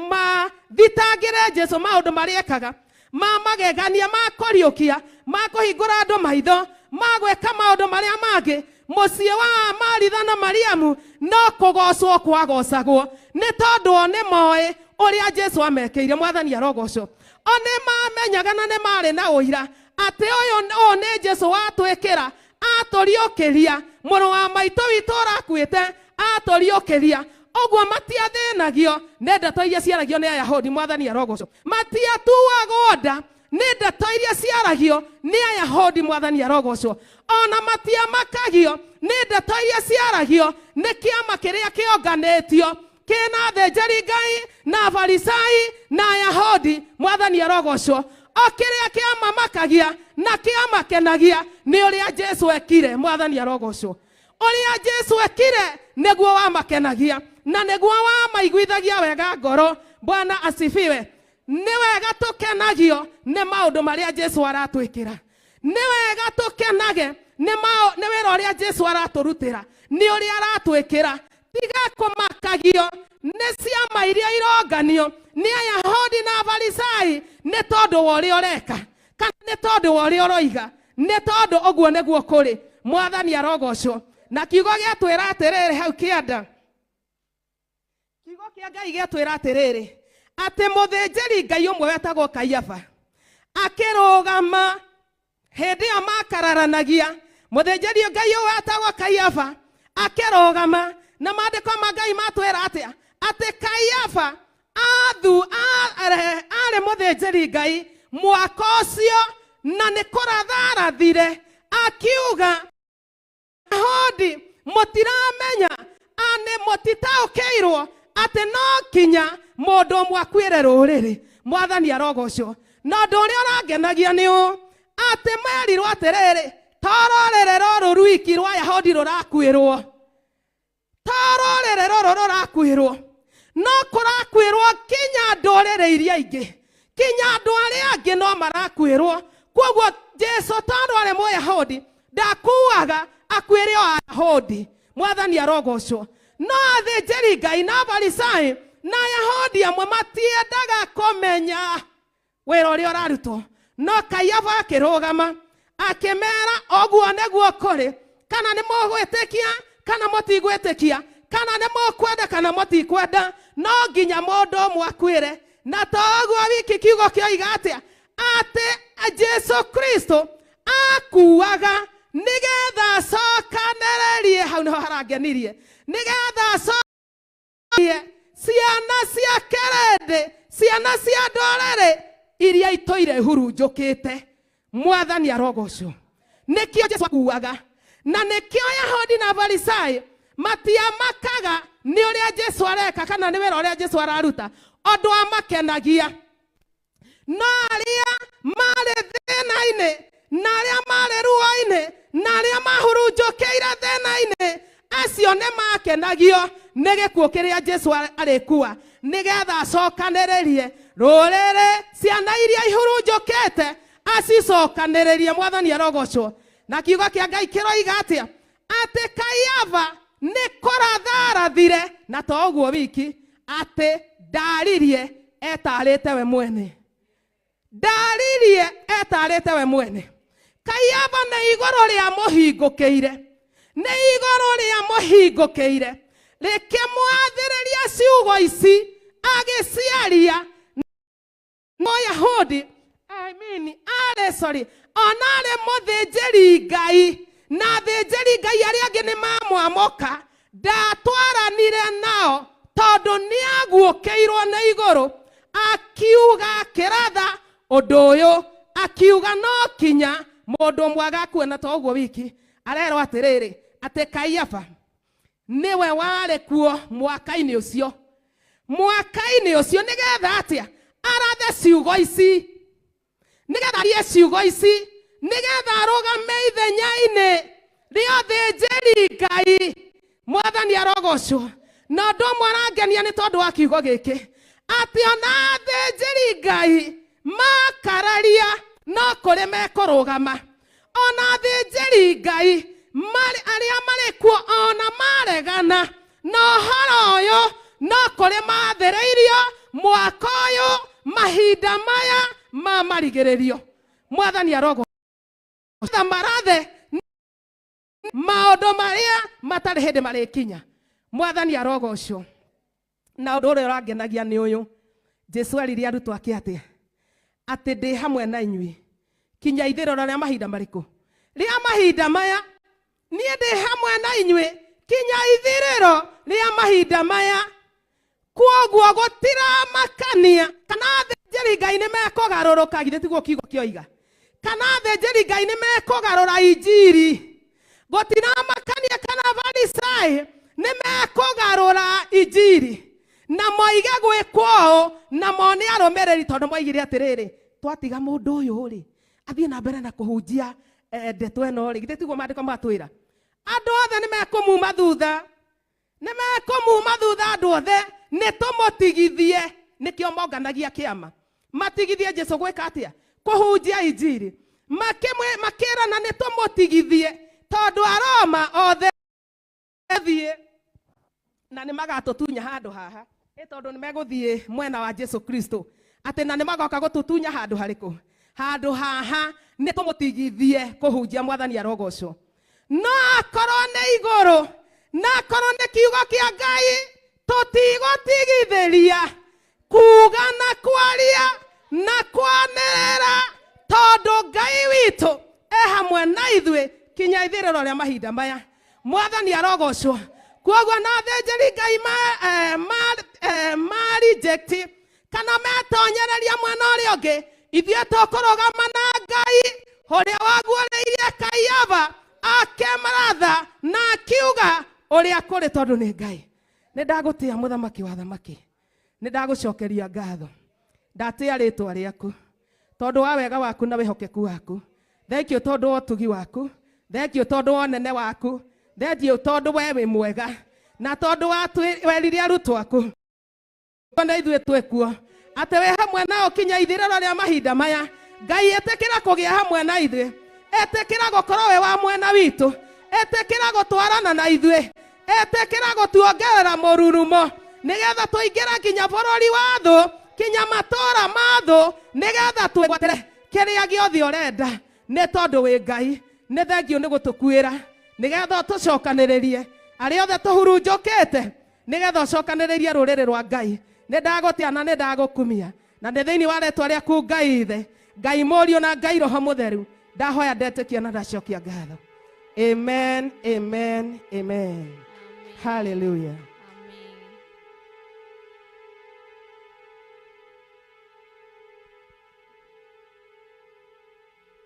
mathitangĩre Jesu maũndũ marĩa ekaga. Ma magegania, ma kũriũkia, ma kũhingũra andũ maitho, ma gwĩka maũndũ marĩa mangĩ. Mũciĩ wa Maritha na Mariamu no kũgocwo kwagocagwo nĩ tondũ o nĩ moĩ ũrĩa Jesu amekĩire. Mwathani arogocwo. O nĩ mamenyaga na nĩ marĩ na ũira atĩ ũyũ nĩ Jesu watwĩkĩra, atũriũkĩria mũrũ wa maitũ witũ ũrakuĩte, atũriũkĩria. Ũguo matiathĩnagio nĩ ndeto iria ciaragio nĩ Ayahudi. Mwathani arogocwo. Matiatuagwo nda nĩ ndeto iria ciaragio nĩ Ayahudi. Mwathani arogocwo. Ona matiamakagio nĩ ndeto iria ciaragio nĩ kĩama kĩrĩa kĩonganĩtio kĩna athĩnjĩri Ngai na Afarisai na Ayahudi. Mwathani arogocwo. O kĩrĩa kĩamamakagia na kĩamakenagia nĩ ũrĩa Jesu ekire. Mwathani arogocwo. Ũrĩa Jesu ekire nĩguo wamakenagia na nĩguo wamaiguithagia wega ngoro. Bwana asifiwe. Nĩ wega tũkenagio nĩ maũndũ marĩa Jesu aratwĩkĩra. Nĩ wega tũkenage nĩ wĩra ũrĩa Jesu aratũrutĩra, nĩ ũrĩa aratwĩkĩra. Tiga kũmakagio nĩ ciama iria ironganio nĩ Ayahudi na Afarisai nĩ tondũ wa ũrĩa ũreka kana nĩ tondũ wa ũrĩa ũroiga, nĩ tondũ ũguo nĩguo kũrĩ. Mwathani arogocwo. Na kiugo gĩatwĩra atĩrĩrĩ hau kĩanda, kiugo kĩa Ngai gĩatwĩra atĩrĩrĩ atĩ mũthĩnjĩri Ngai ũmwe wetagwo Kaiafa akĩrũgama hĩndĩ ĩyo makararanagia. Mũthĩnjĩri Ngai ũyũ wetagwo Kaiafa akĩrũgama, na maandĩko ma Ngai matwĩra atĩa? Atĩ Kaiafa arĩ mũthĩnjĩri Ngai mwaka ũcio, na nĩ kũratha arathire akiuga, Ayahudi mũtiramenya anĩ mũtitaũkĩirwo atĩ no kinya mũndũ ũmwe akuĩre rũrĩrĩ. Mwathani arogocwo. Na ũndũ ũrĩa ũrangenagia nĩ ũũ atĩ merirwo atĩrĩrĩ, to rũrĩrĩ rũrũ rwiki rwa Ayahudi rũrakuĩrwo, to rũrĩrĩ rũrũ rũrakuĩrwo, no kũrakuĩrwo kinya ndũrĩrĩ iria ingĩ, kinya andũ arĩa angĩ no marakuĩrwo. Kwoguo Jesu tondũ arĩ Mũyahudi ndakuaga akuĩre o Ayahudi. Mwathani arogocwo. No athĩnjĩri Ngai na Afarisai na Ayahudi amwe matiendaga kũmenya wĩra ũrĩa ũrarutwo. No Kaiafa akĩrũgama akĩmera, ũguo nĩguo kũrĩ, kana nĩ mũgwĩtĩkia kana mũtigwĩtĩkia, kana nĩ mũkwenda kana mũtikwenda, no nginya mũndũ ũmwe akuĩre. Na to ũguo wiki, kiugo kĩoiga atĩa? Atĩ Jesu Kristo akuaga nĩgetha acokanĩrĩrie, hau nĩho harangenirie, nĩgetha acokanĩrĩrie ciana cia kĩrĩndĩ, ciana cia ndũrĩrĩ iria itũire ihurunjũkĩte. Mwathani arogocwo. Nĩkĩo Jesu akuaga, na nĩkĩo Ayahudi na Afarisai matiamakaga nĩ ũrĩa Jesu areka kana nĩ wĩra ũrĩa Jesu araruta, ũndũ amakenagia. No arĩa marĩ thĩna-inĩ na arĩa marĩ ruo-inĩ na arĩa mahurunjũkĩire thĩna-inĩ, acio nĩ makenagio nĩ gĩkuũ kĩrĩa Jesu arĩkua, nĩgetha acokanĩrĩrie rũrĩrĩ, ciana iria ihurunjũkĩte acicokanĩrĩrie. Mwathani arogocwo. Na kiugo kĩa Ngai kĩroiga atĩa? Atĩ Kaiafa nĩ kũratha arathire, na to ũguo wiki, atĩ ndaririe etarĩte we mwene, ndaririe etarĩte we mwene. Kaiafa nĩ igũrũ rĩa mũhingũkĩire, nĩ igũrũ rĩa mũhingũkĩire rĩkĩmwathĩrĩria ciugo ici agĩciaria. Mũyahudi, I mean, arĩ sorry, ona arĩ mũthĩnjĩri Ngai na athĩnjĩri Ngai arĩa angĩ nĩ mamwamoka, ndatwaranire nao tondũ nĩaguũkĩirwo nĩ igũrũ. Akiuga akĩratha ũndũ ũyũ, akiuga no kinya mũndũ ũmwe agakua. Na to ũguo wiki, arerwo atĩrĩrĩ atĩ Kaiafa nĩwe warĩ kuo mwaka-inĩ ũcio, mwaka-inĩ ũcio, nĩgetha atĩa? Arathe ciugo ici, nĩgetha arie ciugo ici, nĩgetha arũgame ithenya-inĩ rĩa athĩnjĩri Ngai. Mwathani arogocwo. Na ũndũ ũmwe arangenia nĩ tondũ wa kiugo gĩkĩ, atĩ ona athĩnjĩri Ngai makararia no kũrĩ mekũrũgama. Ona athĩnjĩri Ngai arĩa marĩ kuo ona maregana na ũhoro ũyũ, no kũrĩ mathĩrĩirio mwaka ũyũ, mahinda maya Ma marigĩrĩrio. Mwathani arogoca marathe maũndũ marĩa matarĩ hĩndĩ marĩkinya. Mwathani arogocwo. Na ũndũ ũrĩa ũrangenagia nĩ ũyũ, Jesu erire arutwo ake atĩa? Atĩ ndĩ hamwe na inyuĩ kinya ithirĩro rĩa mahinda marĩkũ? Rĩa mahinda maya. Niĩ ndĩ hamwe na inyuĩ kinya ithirĩro rĩa mahinda maya. Kwoguo gũtiramakania kana athĩnjĩri Ngai nĩ mekũgarũrũka, githĩ tiguo kiugo kĩoiga? Kana athĩnjĩri Ngai nĩ mekũgarũra injiri. Gũtiramakania kana Farisai nĩ mekũgarũra injiri na moige gwĩkwo ũũ, na mone arũmĩrĩri, tondũ moigire atĩrĩrĩ, twatiga mũndũ ũyũ rĩ athiĩ na mbere na kũhunjia ndeto ĩno rĩ, githĩ tiguo maandĩko matwĩra? Andũ othe nĩ mekũmuma thutha, nĩ mekũmuma thutha andũ othe, nĩ tũmũtigithie. Nĩkĩo monganagia kĩama matigithie Jesu gwĩka atĩa? Kũhunjia injiri. Makĩrana nĩ tũmũtigithie tondũ Aroma othe thiĩ na nĩ magatũtunya handũ haha, ĩ tondũ nĩ megũthiĩ mwena wa Jesu Kristo, atĩ na nĩ magoka gũtũtunya handũ harĩkũ? Handũ haha nĩ tũmũtigithie kũhunjia. Mwathani arogocwo. No akorwo nĩ igũrũ na akorwo nĩ kiugo kĩa Ngai, tũtigũtigithĩria kuga na kwaria na kwanĩrĩra, tondũ Ngai witũ e hamwe na ithuĩ kinya ithirĩro rĩa mahinda maya. Mwathani arogocwo. Kwoguo na athĩnjĩri Ngai ma reject kana metonyereria mwena ũrĩa ũngĩ, ithuĩ tũkũrũgama na Ngai ũrĩa waguũrĩirie Kaiafa akĩmaratha na akiuga ũrĩa kũrĩ, tondũ nĩ Ngai. Nĩ ndagũtĩa mũthamaki wa thamaki, nĩ ndagũcokeria ngatho, ndatĩa rĩtwa rĩaku tondũ wa wega waku na wĩhokeku waku. Thank you tondũ wa ũtugi waku, thank you tondũ wa ũnene waku, thank you tondũ we wĩ mwega, na tondũ werire arutwo aku na ithuĩ twĩkuo atĩ wĩ hamwe nao kinya ithirĩro rĩa mahinda maya. Ngai, ĩtĩkĩra kũgĩa hamwe na ithuĩ, ĩtĩkĩra gũkorwo wĩ wa mwena witũ, ĩtĩkĩra gũtwarana na ithuĩ, ĩtĩkĩra gũtuongerera mũrurumo, nĩgetha tũingĩre nginya bũrũri wa thũ, kinya matũũra ma thũ, nĩgetha twĩgwatĩre kĩrĩa gĩothe ũrenda, nĩ tondũ wĩ Ngai. Nĩ thengiũ nĩ gũtũkuĩra, nĩgetha ũtũcokanĩrĩrie arĩa othe tũhurunjũkĩte, nĩgetha ũcokanĩrĩrie rũrĩrĩ rwa Ngai. Nĩ ndagũtĩa na nĩ ndagũkumia, na nĩ thĩinĩ wa rĩtwa rĩaku Ngai Ithe, Ngai Mũriũ na Ngai Roho Mũtheru, ndahoya, ndetĩkia na ndacokia ngatho. Amen, amen, amen. Hallelujah.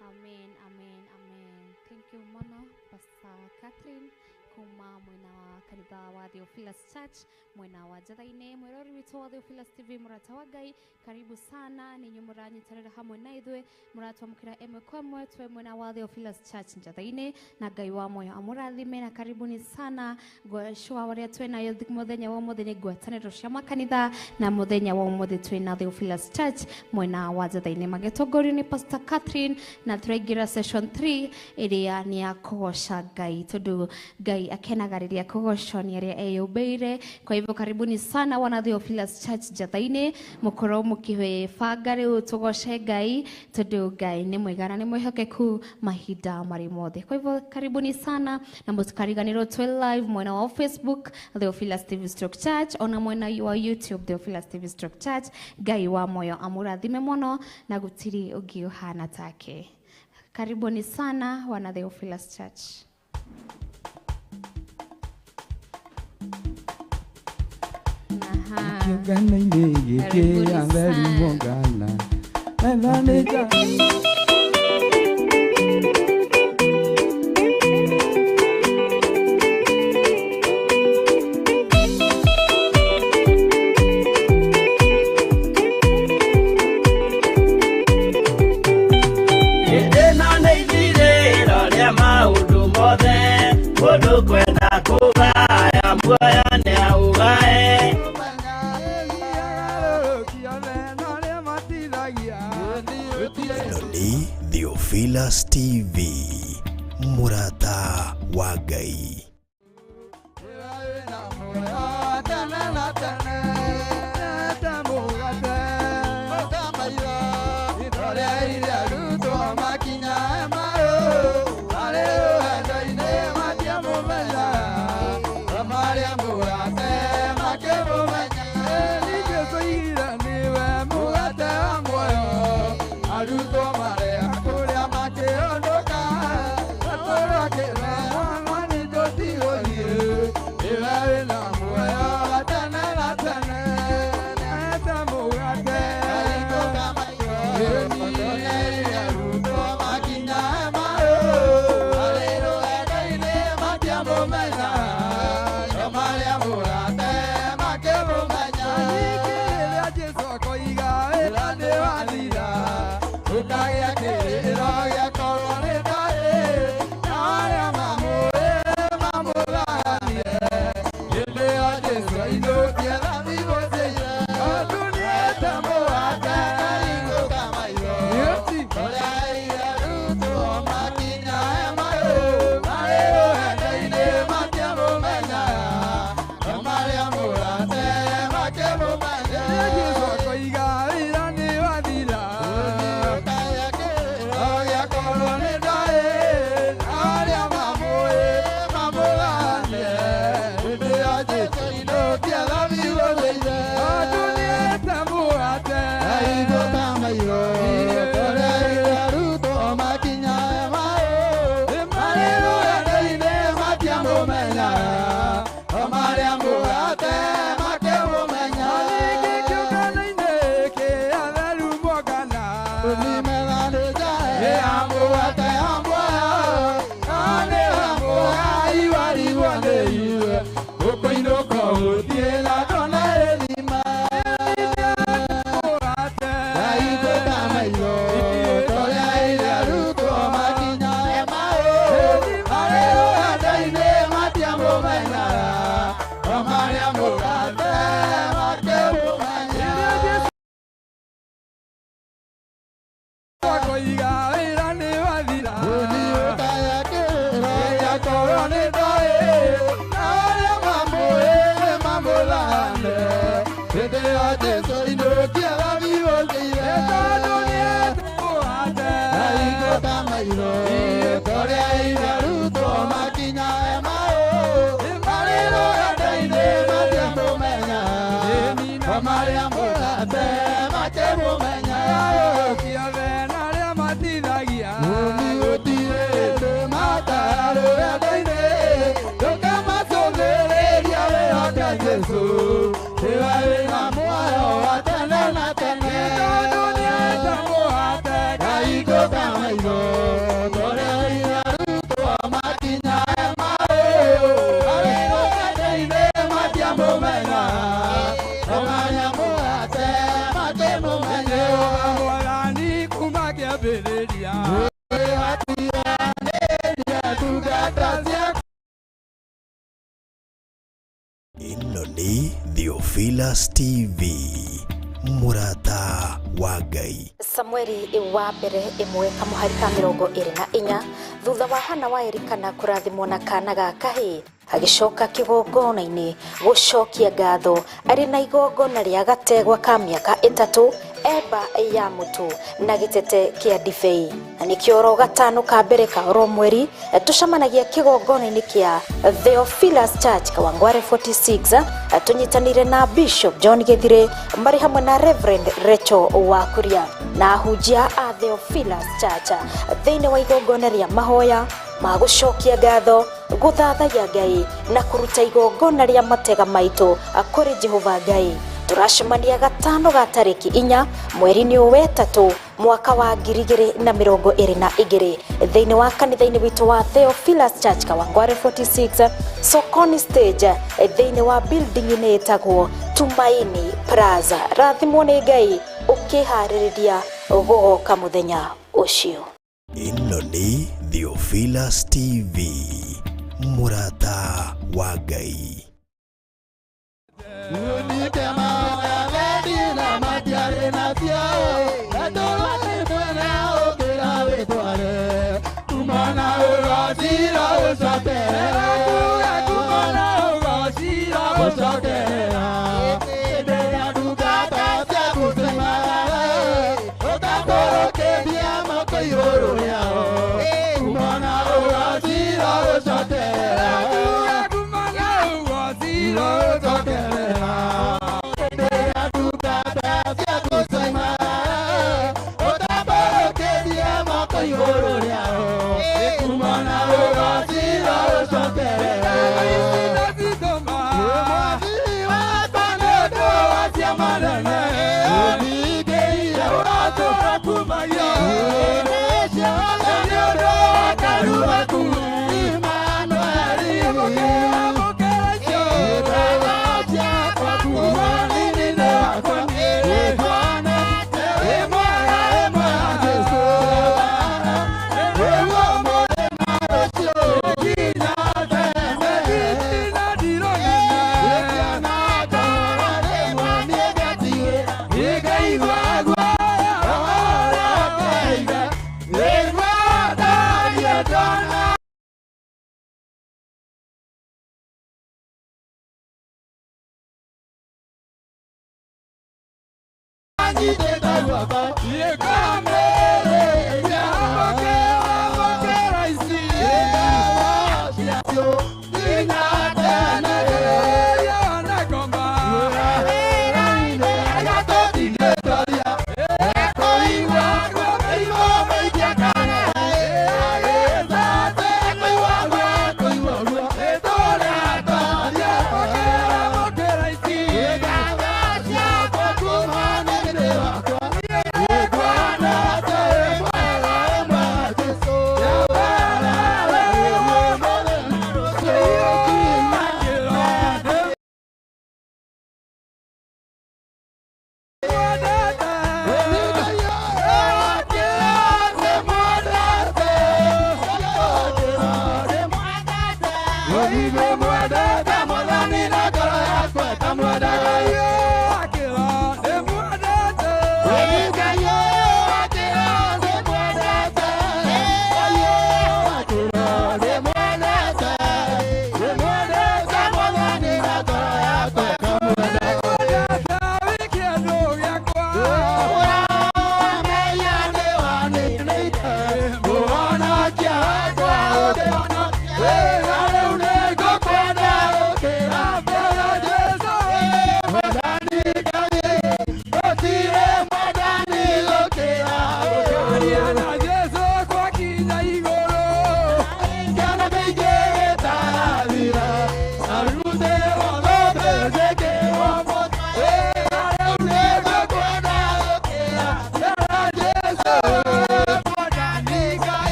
Amen. Amen, amen, amen. Thank you mũno Pastor Catherine kuma mwena wa kanitha wa Theophilus Church mwena wa Njatha-inĩ. Mwĩrori witũ wa Theophilus TV, mũrata wa Ngai, karibu sana. Ninyi mũranyitanĩra hamwe na ithuĩ, mũratwamũkĩra ĩmwe kwa ĩmwe twĩ mwena wa Theophilus Church Njatha-inĩ, na Ngai wa moyo amũrathime na karibuni sana. Ngwacua ũrĩa twĩnayo mũthenya wa ũmũthĩ nĩ ngwatanĩro cia makanitha, na mũthenya wa ũmũthĩ twĩna Theophilus Church mwena wa Njatha-inĩ magĩtongorio nĩ Pastor Catherine, na tũraingĩra session 3 ĩrĩa nĩ ya kũgoca Ngai, tondũ Ngai akenaga rĩrĩa kũgocwo nĩ arĩa eyũmbĩire. Kwa hivyo karibuni sana wana Theophilus Church Njatha-inĩ, mũkorwo mũkĩbanga rĩu tũgoce Ngai, tondũ Ngai nĩ mwega na nĩ mwĩhokeku mahinda marĩ mothe. Kwa hivyo karibuni sana na mũtikariganĩrwo twĩ live mwena wa Facebook Theophilus TV Stroke Church, ona mwena wa YouTube Theophilus TV Stroke Church. Ngai wa moyo amũrathime mũno na gũtirĩ ũngĩ ũhana take. Karibuni sana wana Theophilus Church. Aha. Kĩũngano-inĩ gĩkĩ Karibuni atheri sana. mongana methanĩta. Hĩndĩ ĩno nĩ ithirĩro rĩa maũndũ mothe, mũndũ kwenda kũgaya muoyo nĩ aũgae. Ĩno nĩ Theophilus TV, mũrata wa Ngai. Ĩno nĩ Theophilus TV, mũrata wa Ngai. Samueli wa mbere ĩmwe kamũhari ka 24 thutha wa Hana wa Elikana kũrathimwo na kana ga kahĩĩ agĩcoka kĩgongona-inĩ gũcokia ngatho arĩ na igongona rĩa gategwa ka mĩaka 3 eba ya mũtu na gĩtete kĩa ndibei na nĩkĩo oro gatano ka mbere ka oro mweri tũcemanagia kĩgongona-inĩ kĩa Theophilus Church Kawangware 46 tũnyitanĩire na Bishop John Gĩthire marĩ hamwe na Reverend Rachel Wakuria na ahunjia a Theophilus Church thĩinĩ wa igongona rĩa mahoya ma gũcokia ngatho gũthathaiya Ngai na kũruta igongona rĩa matega maitũ kũrĩ Jehova Ngai. Tũracemania gatano ga tarĩki 4 mweri-inĩ wa 3 mwaka wa 2022 thĩinĩ wa kanitha-inĩ witũ wa Theophilus Church Kawangware 46 Sokoni stage thĩinĩ wa building-inĩ ĩtagwo Tumaini Plaza. Rathimwo nĩ Ngai ũkĩharĩrĩria gũgoka mũthenya ũcio. Ĩno nĩ Theophilus TV, mũrata wa Ngai. moko igũrũ rĩao. Kumana ũgacira ũcokerera. Kumana ũgacira Ũcokerera. Rĩrĩa ndungata ciaku ciaima, ũtambũrũkĩtie moko igũrũ rĩao. Kumana ũgacira ũcokerera. Mwathi wakwa nĩ ũndũ wa ciama nene, ũningĩire ũratũra kumagia. Nĩ ũndũ wa karuaku, Imanueli.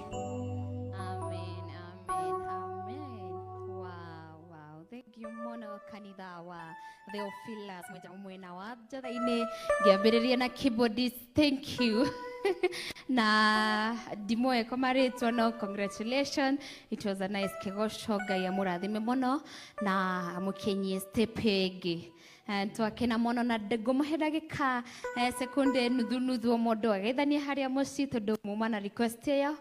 Amen, amen, amen. Wow, wow. Thank you muno kanitha wa Theophilus mwena wa njatha-inĩ ngĩambĩrĩria na keyboardist. Thank you. Na ndimoe kwa marĩtwa no congratulations, it was a nice kĩgoco. Ngai amũrathime mũno na amũkinyie step ĩngĩ. Twakena mũno na ngũmũhe ndagĩka sekunde nuthu nuthu o mũndũ ageithanie harĩa mũciĩ tondũ muma na request ĩyo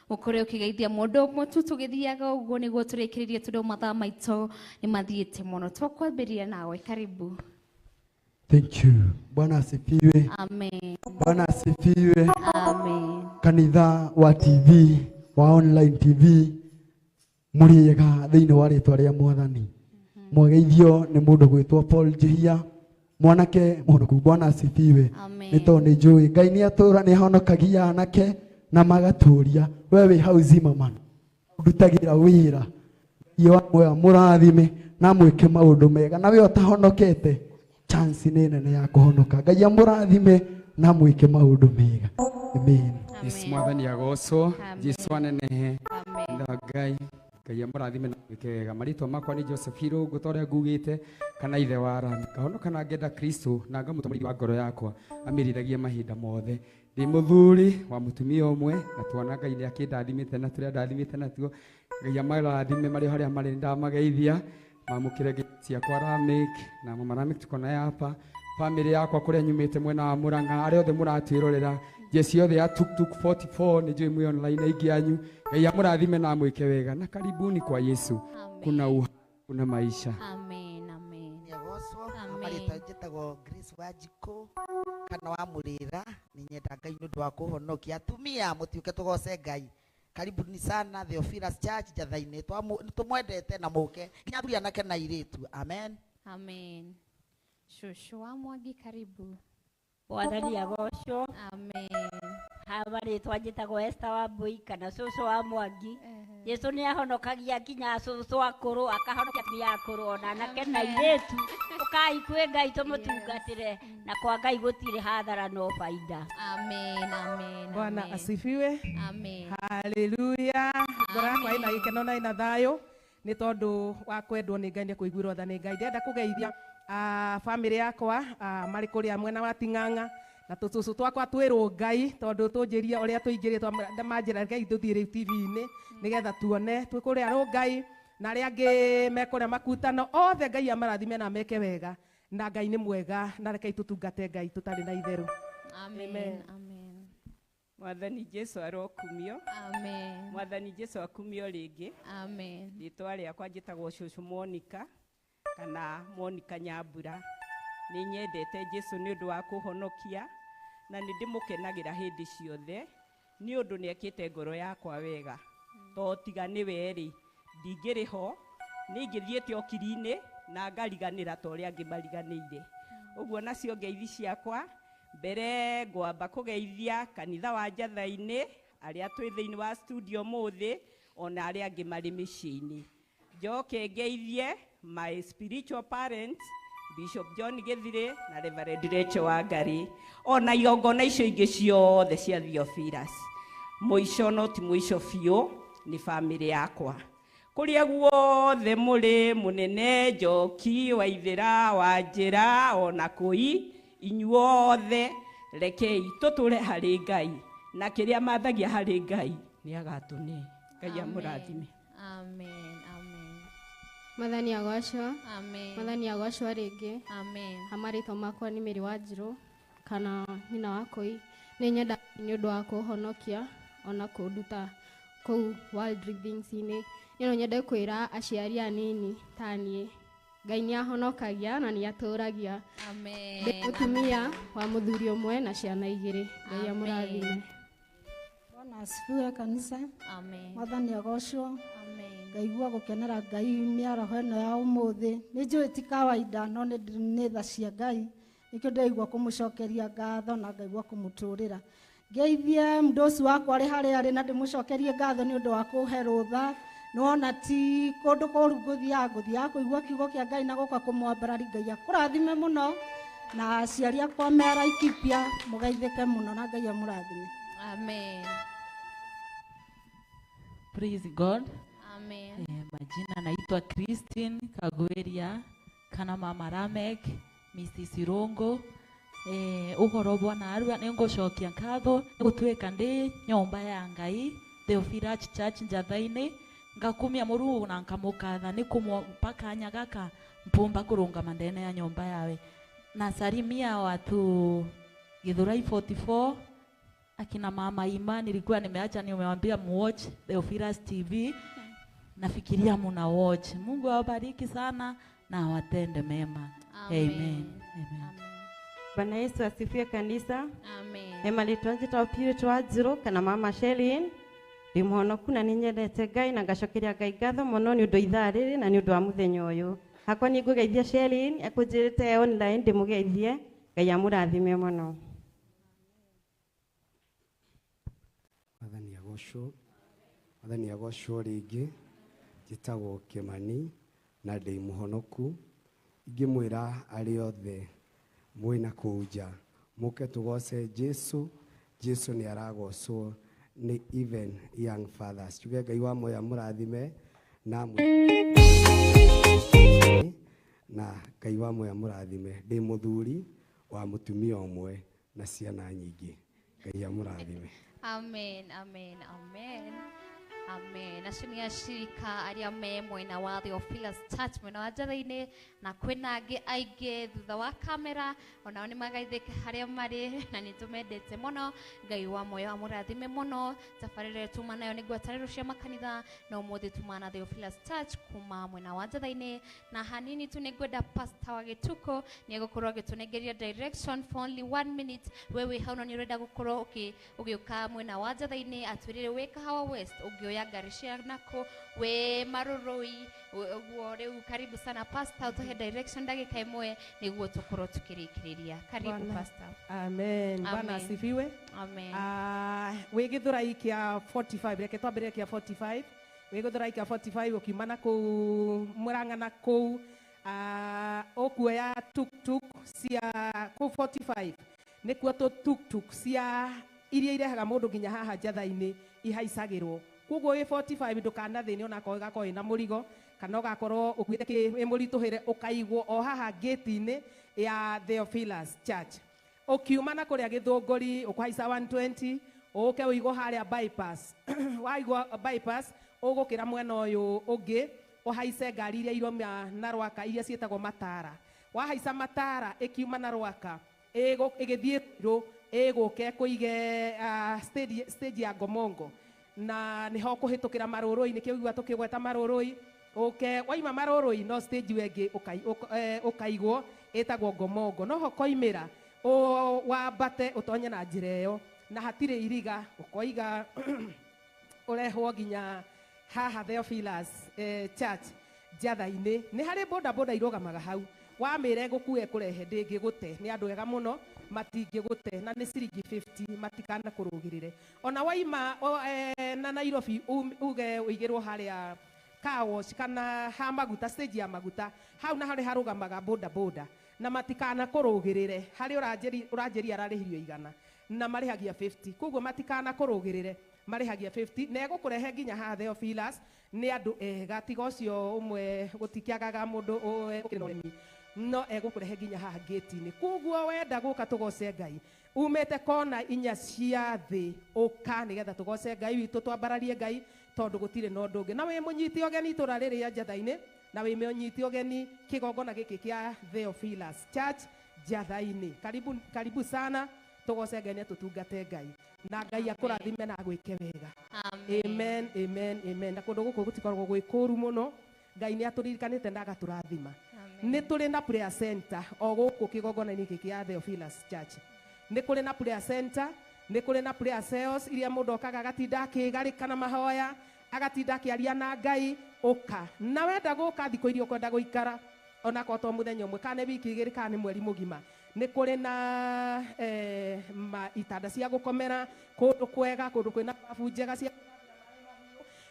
ũkore ũkĩgeithia mũndũ ũmwe tu tũgĩthiaga ũguo nĩguo tũrĩkĩrĩrie tondũ mathaa maitũ nĩ mathiĩte mũno. Twakwambĩrĩria nawe, karibu. Thank you. Bwana asifiwe. Amen. Bwana asifiwe. Amen. Kanitha wa TV, wa online TV, mũrĩega thĩinĩ wa rĩtwa rĩa Mwathani. Mwageithio nĩ mũndũ gwĩtwo Paul Njihia, mwanake mũhonoku. Bwana asifiwe. Amen. Nĩ tondũ nĩ njũĩ Ngai nĩ atũra nĩ ahonokagia anake na magatũria. We wĩ hau Zimmerman, ndutagĩra wĩra. Ngai wa muoyo mũrathime na mwĩke maũndũ mega, na we ũtahonokete chance nĩ nene ya kũhonoka. Ngai amũrathime na mwĩke maũndũ mega. Amen. Yesu mwathani agocwo, Jesu anenehe. Nda Ngai, Ngai amũrathime na mwĩke wega. Marĩtwa makwa nĩ Joseph Irũngũ ta ũrĩa ngugĩte, kana ithe wa Arami. Ngahonoka na ngenda Kristo na ngamũtua mũrĩithi wa ngoro yakwa amĩrĩithagie mahinda mothe. Ndĩ mũthuri wa mũtumia ũmwe na twana Ngai nĩ akĩndathimĩte na tũrĩa ndathimĩte natuo. Ngai amarathime marĩ o harĩa marĩ, ndamageithia mamũkĩre ngeithi ciakwa Ramik na mama Ramik tuko naye hapa, family yakwa kũrĩa nyumĩte mwena wa Murang'a, arĩa othe mũratwĩrorera, jeci yothe ya Tuktuk 44 nĩ njũĩ mwĩ online aingĩ anyu. Ngai amũrathime na amwĩke wega na karibuni kwa Yesu. Kuna uhai, kuna maisha. Amen, amen. Amarĩtwa Njĩtagwo Grace Wanjikũ kana wa Mũrĩra. Nĩ nyenda Ngai nĩ ũndũ wa kũhonokia. Atumia mũtuĩke tũgoce Ngai. Karibuni sana Theophilus Church Njatha-inĩ. Tũmwendete na mũke nginya athuri anake na airĩtu. Amen. Amen. Shosho wa Mwangi, karibu. Mwathani agocwo. Amen. Hawa rĩtwa njĩtagwo Esther wa Mbui kana cũcũ wa Mwangi. Jesu nĩ ahonokagia nginya cũcũ akũrũ, akahonokia atumia akũrũ ona anake na airĩtu. Ũkai kwĩ Ngai tũmũtungatĩre, na kwa Ngai gũtirĩ hathara no faida. Amen, amen. Bwana asifiwe. Amen. Haleluya. Ngoro yakwa ĩna gĩkeno na ĩna thayũ nĩ tondũ wa kwendwo nĩ Ngai, nĩ kũiguĩrwo tha nĩ Ngai. Ndĩrenda kũgeithia bamĩrĩ yakwa marĩ kũrĩa mwena wa Ting'ang'a na tũcũcũ twakwa twĩrwo Ngai tondũ tũnjĩrie ũrĩa tũingĩrĩtwo manjĩra Ngai tũthiĩ rĩu TV-inĩ nĩgetha tuone twĩ kũrĩa Rũngai na arĩa angĩ me kũrĩa Makutano othe. Ngai amarathime na meke wega, na Ngai nĩ mwega, na rekei tũtungate Ngai tũtarĩ na itherũ. Amen. Amen. Mwathani Jesu arokumio. Amen. Mwathani Jesu akumio rĩngĩ. Amen. Rĩtwa rĩakwa njĩtagwo Cũcũ Monica kana Monica Nyambura. Nĩ nyendete Jesu nĩ ũndũ wa kũhonokia na nĩ ndĩmũkenagĩra hĩndĩ ciothe nĩ ũndũ nĩ ekĩte ngoro yakwa wega. To tiga nĩwe rĩ, ndingĩrĩ ho, nĩ ingĩthiĩte okiri-inĩ na ngariganĩra ta ũrĩa angĩ mariganĩire. Ũguo nacio ngeithi ciakwa, mbere ngwamba kũgeithia kanitha wa Njatha-inĩ arĩa twĩ thĩinĩ wa studio mũthĩ ona arĩa angĩ marĩ mĩciĩ-inĩ. Njoke ngeithie my spiritual parents Bishop John Githire na Reverend Rachel Wangari ona igongona icio ingĩ ciothe cia Theophilus. Mũico no ti mũico biũ nĩ bamĩrĩ yakwa. Kũrĩa guothe mũrĩ, mũnene Njoki, Waithĩra, Wanjĩra ona Kũi, inyuothe rekei tũtũre harĩ Ngai na kĩrĩa mathagia harĩ Ngai nĩ agatũne. Ngai amũrathime. Amen. Amen. Mwathani agocwo. Amen. Mwathani agocwo rĩngĩ. Amen. Amarĩtwa makwa nĩ Mary Wanjirũ kana nyina wa Kũi. Nĩ nyenda nĩ ũndũ wa kũhonokia ona kũnduta kũu worldly things-inĩ. Nĩ no nyende kwĩra aciari anini ta niĩ, Ngai nĩ ahonokagia na nĩ atũragia. Amen. Ndĩ mũtumia wa mũthuri ũmwe na ciana igĩrĩ. Ngai amũrathime. Bwana asifiwe kanisa. Amen. Mwathani agocwo. Amen. Ngaigua gũkenera Ngai mĩaraho ĩno ya ũmũthĩ. Nĩ njũĩ ti kawaida no nĩ tha cia Ngai. Nĩkĩo ndĩraigua kũmũcokeria ngatho na ngaigua kũmũtũrĩra. Ngeithie mũndũ wakwa arĩ harĩa arĩ na ndĩmũcokerie ngatho nĩ ũndũ wa kũhe rũtha. Nĩwona ti kũndũ kũru ngũthiaga kũigua kiugo kĩa Ngai na gũka kũmwambarari. Ngai akũrathime mũno na aciari akwa me Laikipia mũgeithĩke mũno na Ngai amũrathime. Amen. Praise God. Amen. Majina naitwa Christine Kagweria kana Mama Ramek, Mrs. Irongo. Uhoro bwana arua nĩngũcokia ngatho gũtuĩka ndĩ nyũmba ya Ngai Theophilus Church Njatha-inĩ, ngakumia Mũrungu na nkamũkatha nĩ kũmũpa kanya gaka mpumba kũrũngama ndene ya nyũmba yawe. Nasalimia watu Githurai 44 akina Mama Ima, nilikuwa nimeacha nimewambia muwatch Theophilus TV. Nafikiria muna watch. Mungu awabariki sana na awatende mema. Amen. Amen. Amen. Bwana Yesu asifiwe kanisa. Amen. Ema litwanjita Purity Wanjirũ kana Mama Shelin. Ndĩ mũhonoku na nĩ nyendete Ngai na ngacokeria Ngai ngatho mũno nĩ ũndũ ithaa rĩrĩ na nĩ ũndũ wa mũthenya ũyũ. Hakwa nĩ ngũgeithia Shelin ekũnjĩrĩte online ndĩmũgeithie. Ngai amũrathime mũno. Mwathani agocwo. Mwathani agocwo rĩngĩ. Njĩtagwo Kĩmani na ndĩ mũhonoku. Ingĩmwĩra arĩa othe mwĩna kũu nja mũke tũgoce Jesu. Jesu nĩ aragocwo nĩ even young fathers. Tuge Ngai wa muoyo amũrathime na na Ngai wa muoyo amũrathime. Ndĩ mũthuri wa mũtumia ũmwe na ciana nyingĩ. Ngai amũrathime. Amen, amen, amen. Amen. Acio nĩ acirika arĩa me mwena wa Theophilus Church mwena wa Njatha-inĩ, na kwĩna angĩ aingĩ thutha wa kamera, onao nĩ magaithĩke harĩa marĩ, na nĩ tũmendete mũno. Ngai wa muoyo amũrathime mũno. Tabarĩra ĩyo tuma nayo nĩ ngwatanĩro cia makanitha, na ũmũthĩ tuma na Theophilus Church kuma mwena wa Njatha-inĩ. Na hanini tu nĩ ngwenda Pastor wa Gĩtukũ nĩ egũkorwo agĩtũnengeria direction for only 1 minute. We wĩ hau no nĩ ũrenda gũkorwo ũgĩũka mwena wa Njatha-inĩ, atwĩrĩre wĩ Kahawa West ũngĩoya ngari cia nako wĩ Marũrũi ũguo. Rĩu karibu sana Pastor, ũtũhe direction ndagĩka ĩmwe nĩguo tũkorwo tukĩrĩkĩrĩria. Karibu Pastor. Amen. Bwana Amen. asifiwe. Amen. Wĩ Gĩthũrai kĩa 45, reke twambĩrĩrie kĩa 45. Wĩ Gĩthũrai kĩa 45 ũkiuma na kũu Mũrang'a na kũu, ũkuoya tuk-tuk cia kũu 45, nĩkuo tũ tuk-tuk cia iria irehaga mũndũ nginya haha Njatha-inĩ ihaicagĩrwo. Koguo wĩ 45 ndũkanathĩne onakorwo ĩgakorwo ĩna mũrigo kana ũgakorwo ũkuĩte kĩ wĩ mũritũhĩre, ũkaigwo o haha gate-inĩ ya Theophilus Church. Ũkiuma na kũrĩa Gĩthũngũri ũkũhaica 120 ũke ũigwo harĩa bypass. Waigwo bypass ũgũkĩra mwena ũyũ ũngĩ ũhaice ngari iria irauma na Rwaka iria ciĩtagwo Matara. Wahaica Matara ĩkiuma na Rwaka ĩgĩthiĩ Ruiru, ĩgũke kũige stage ya Ngomongo, na nĩho kũhĩtũkĩra Marũrũi, nĩkĩo ũigua tũkĩgweta Marũrũi. Ũke waima Marũrũi no stage ĩyo ĩngĩ ũkaigwo ĩtagwo Ngomongo, noho koimĩra wambate ũtonye na njĩra ĩyo, na hatirĩ iriga, ũkoiga ũrehwo nginya haha Theophilus Church Njatha-inĩ. Nĩ harĩ boda boda irũgamaga hau, wamĩre gũkue kũrehe ndĩngĩgũte, nĩ andũ ega mũno matingĩgũte, na nĩ ciringi 50, matikana kũrũgĩrĩre. Ona waima na Nairobi uge ũigĩrwo harĩa car wash kana ha maguta, stage ya maguta hau, na harĩ harũgamaga boda boda, na matikana kũrũgĩrĩre. Harĩ ũranjĩria ararĩhirio 100 na marĩhagia 50, koguo matikana kũrũgĩrĩre, marĩhagia 50 na egũkũrehe nginya haha Theophilus. Nĩ andũ ega, tiga ũcio ũmwe gũtikĩagaga mũndũ ũkĩrĩ na ũremi, no egũkũrehe nginya haha gate-inĩ. Koguo wenda gũka tũgoce Ngai umĩte kona inya cia thĩ, ũka nĩgetha tũgoce Ngai witũ, twambararie Ngai, tondũ gũtirĩ na ũndũ ũngĩ. Na wĩ mũnyite ũgeni itũra rĩrĩ rĩa Njatha-inĩ, na wĩ mũnyite ũgeni kĩgongona gĩkĩ kĩa Theophilus Church Njatha-inĩ. Karibu, karibu sana, tũgoce Ngai na tũtungate Ngai, na Ngai akũrathime na agwĩke wega. Amen. Amen, amen, amen. Na kũndũ gũkũ gũtikoragwo gwĩ kũũru mũno, Ngai nĩ atũririkanĩte na agatũrathima. Nĩ tũrĩ na prayer center o gũkũ kĩgongona-inĩ gĩkĩ kĩa Theophilus Church. Nĩ kũrĩ na prayer center, nĩ kũrĩ na prayer cells iria mũndũ okaga agatinda akĩgarĩka na mahoya, agatinda akĩaria na Ngai. Ũka na wenda gũka thikũ iria ũkwenda gũikara, onakorwo to mũthenya ũmwe kana nĩ wiki igĩrĩ kana nĩ mweri mũgima, nĩ kũrĩ na itanda cia gũkomera, kũndũ kwega, kũndũ kwĩna babu njega cia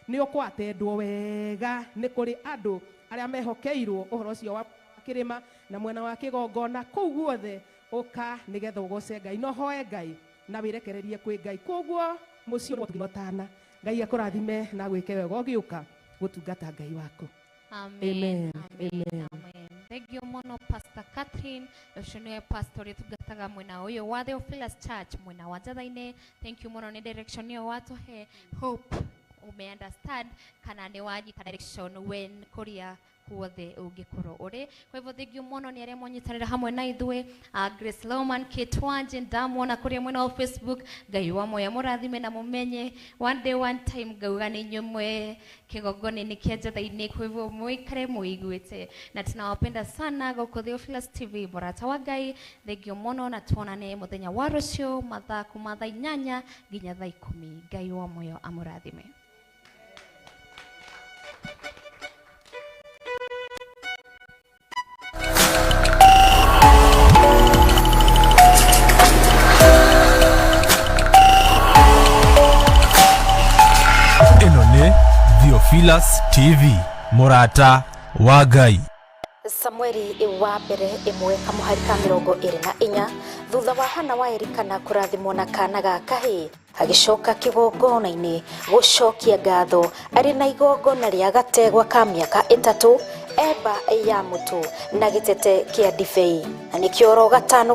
nĩ ũkwatendwo wega. Nĩ kũrĩ andũ arĩa mehokeirwo ũhoro ũcio wa kĩrĩma na mwena wa kĩgongona kũu guothe. Ũka nĩgetha ũgoce Ngai, no hoe Ngai na wĩrekererie kwĩ Ngai. Koguo mũciĩ ũtana, Ngai akũrathime na gwĩke wega ũgĩũka gũtungata Ngai waku. Amen. Amen. Amen. Amen. Amen. Thank you mũno Pastor Catherine, ũcio nĩwe pastor ũrĩa ũtungataga mwena ũyũ wa Theophilus Church mwena wa Njatha-inĩ. Thank you mũno nĩ direction ĩyo watũhe. Hope ume understand kana nĩ wanyita direction when kũrĩa kuothe ũngĩkorwo ũrĩ. Kwa hivyo thank you mũno nĩ arĩa mwanyitanĩra hamwe na ithuĩ, Grace Loman, Kate Wanje ndamwona kũrĩa mwena wa Facebook. Ngai wa muoyo mũrathime na mũmenye one day one time ngauga nĩ inyuĩ mwe kĩgongona-inĩ kĩa Njatha-inĩ. Kwa hivyo mũikare mũiguĩte, na tunawapenda sana gũkũ Theophilus TV, mũrata wa Ngai. Thank you mũno, na tuonane mũthenya wa rũciũ mathaa kuma thaa 8 nginya thaa 10. Ngai wa muoyo amũrathime. Ĩno nĩ Theophilus TV, mũrata wa Ngai. Samueli wa mbere 1 kamũhari ka 24, thutha wa Hana wa Elikana kũrathimwo na kana ga kahĩĩ, agĩcoka kĩgongona-inĩ gũcokia ngatho arĩ na igongona rĩa gategwa ka mĩaka 3, eba ya mũtu na gĩtete kĩa ndibei, na nĩkĩo oro gatano.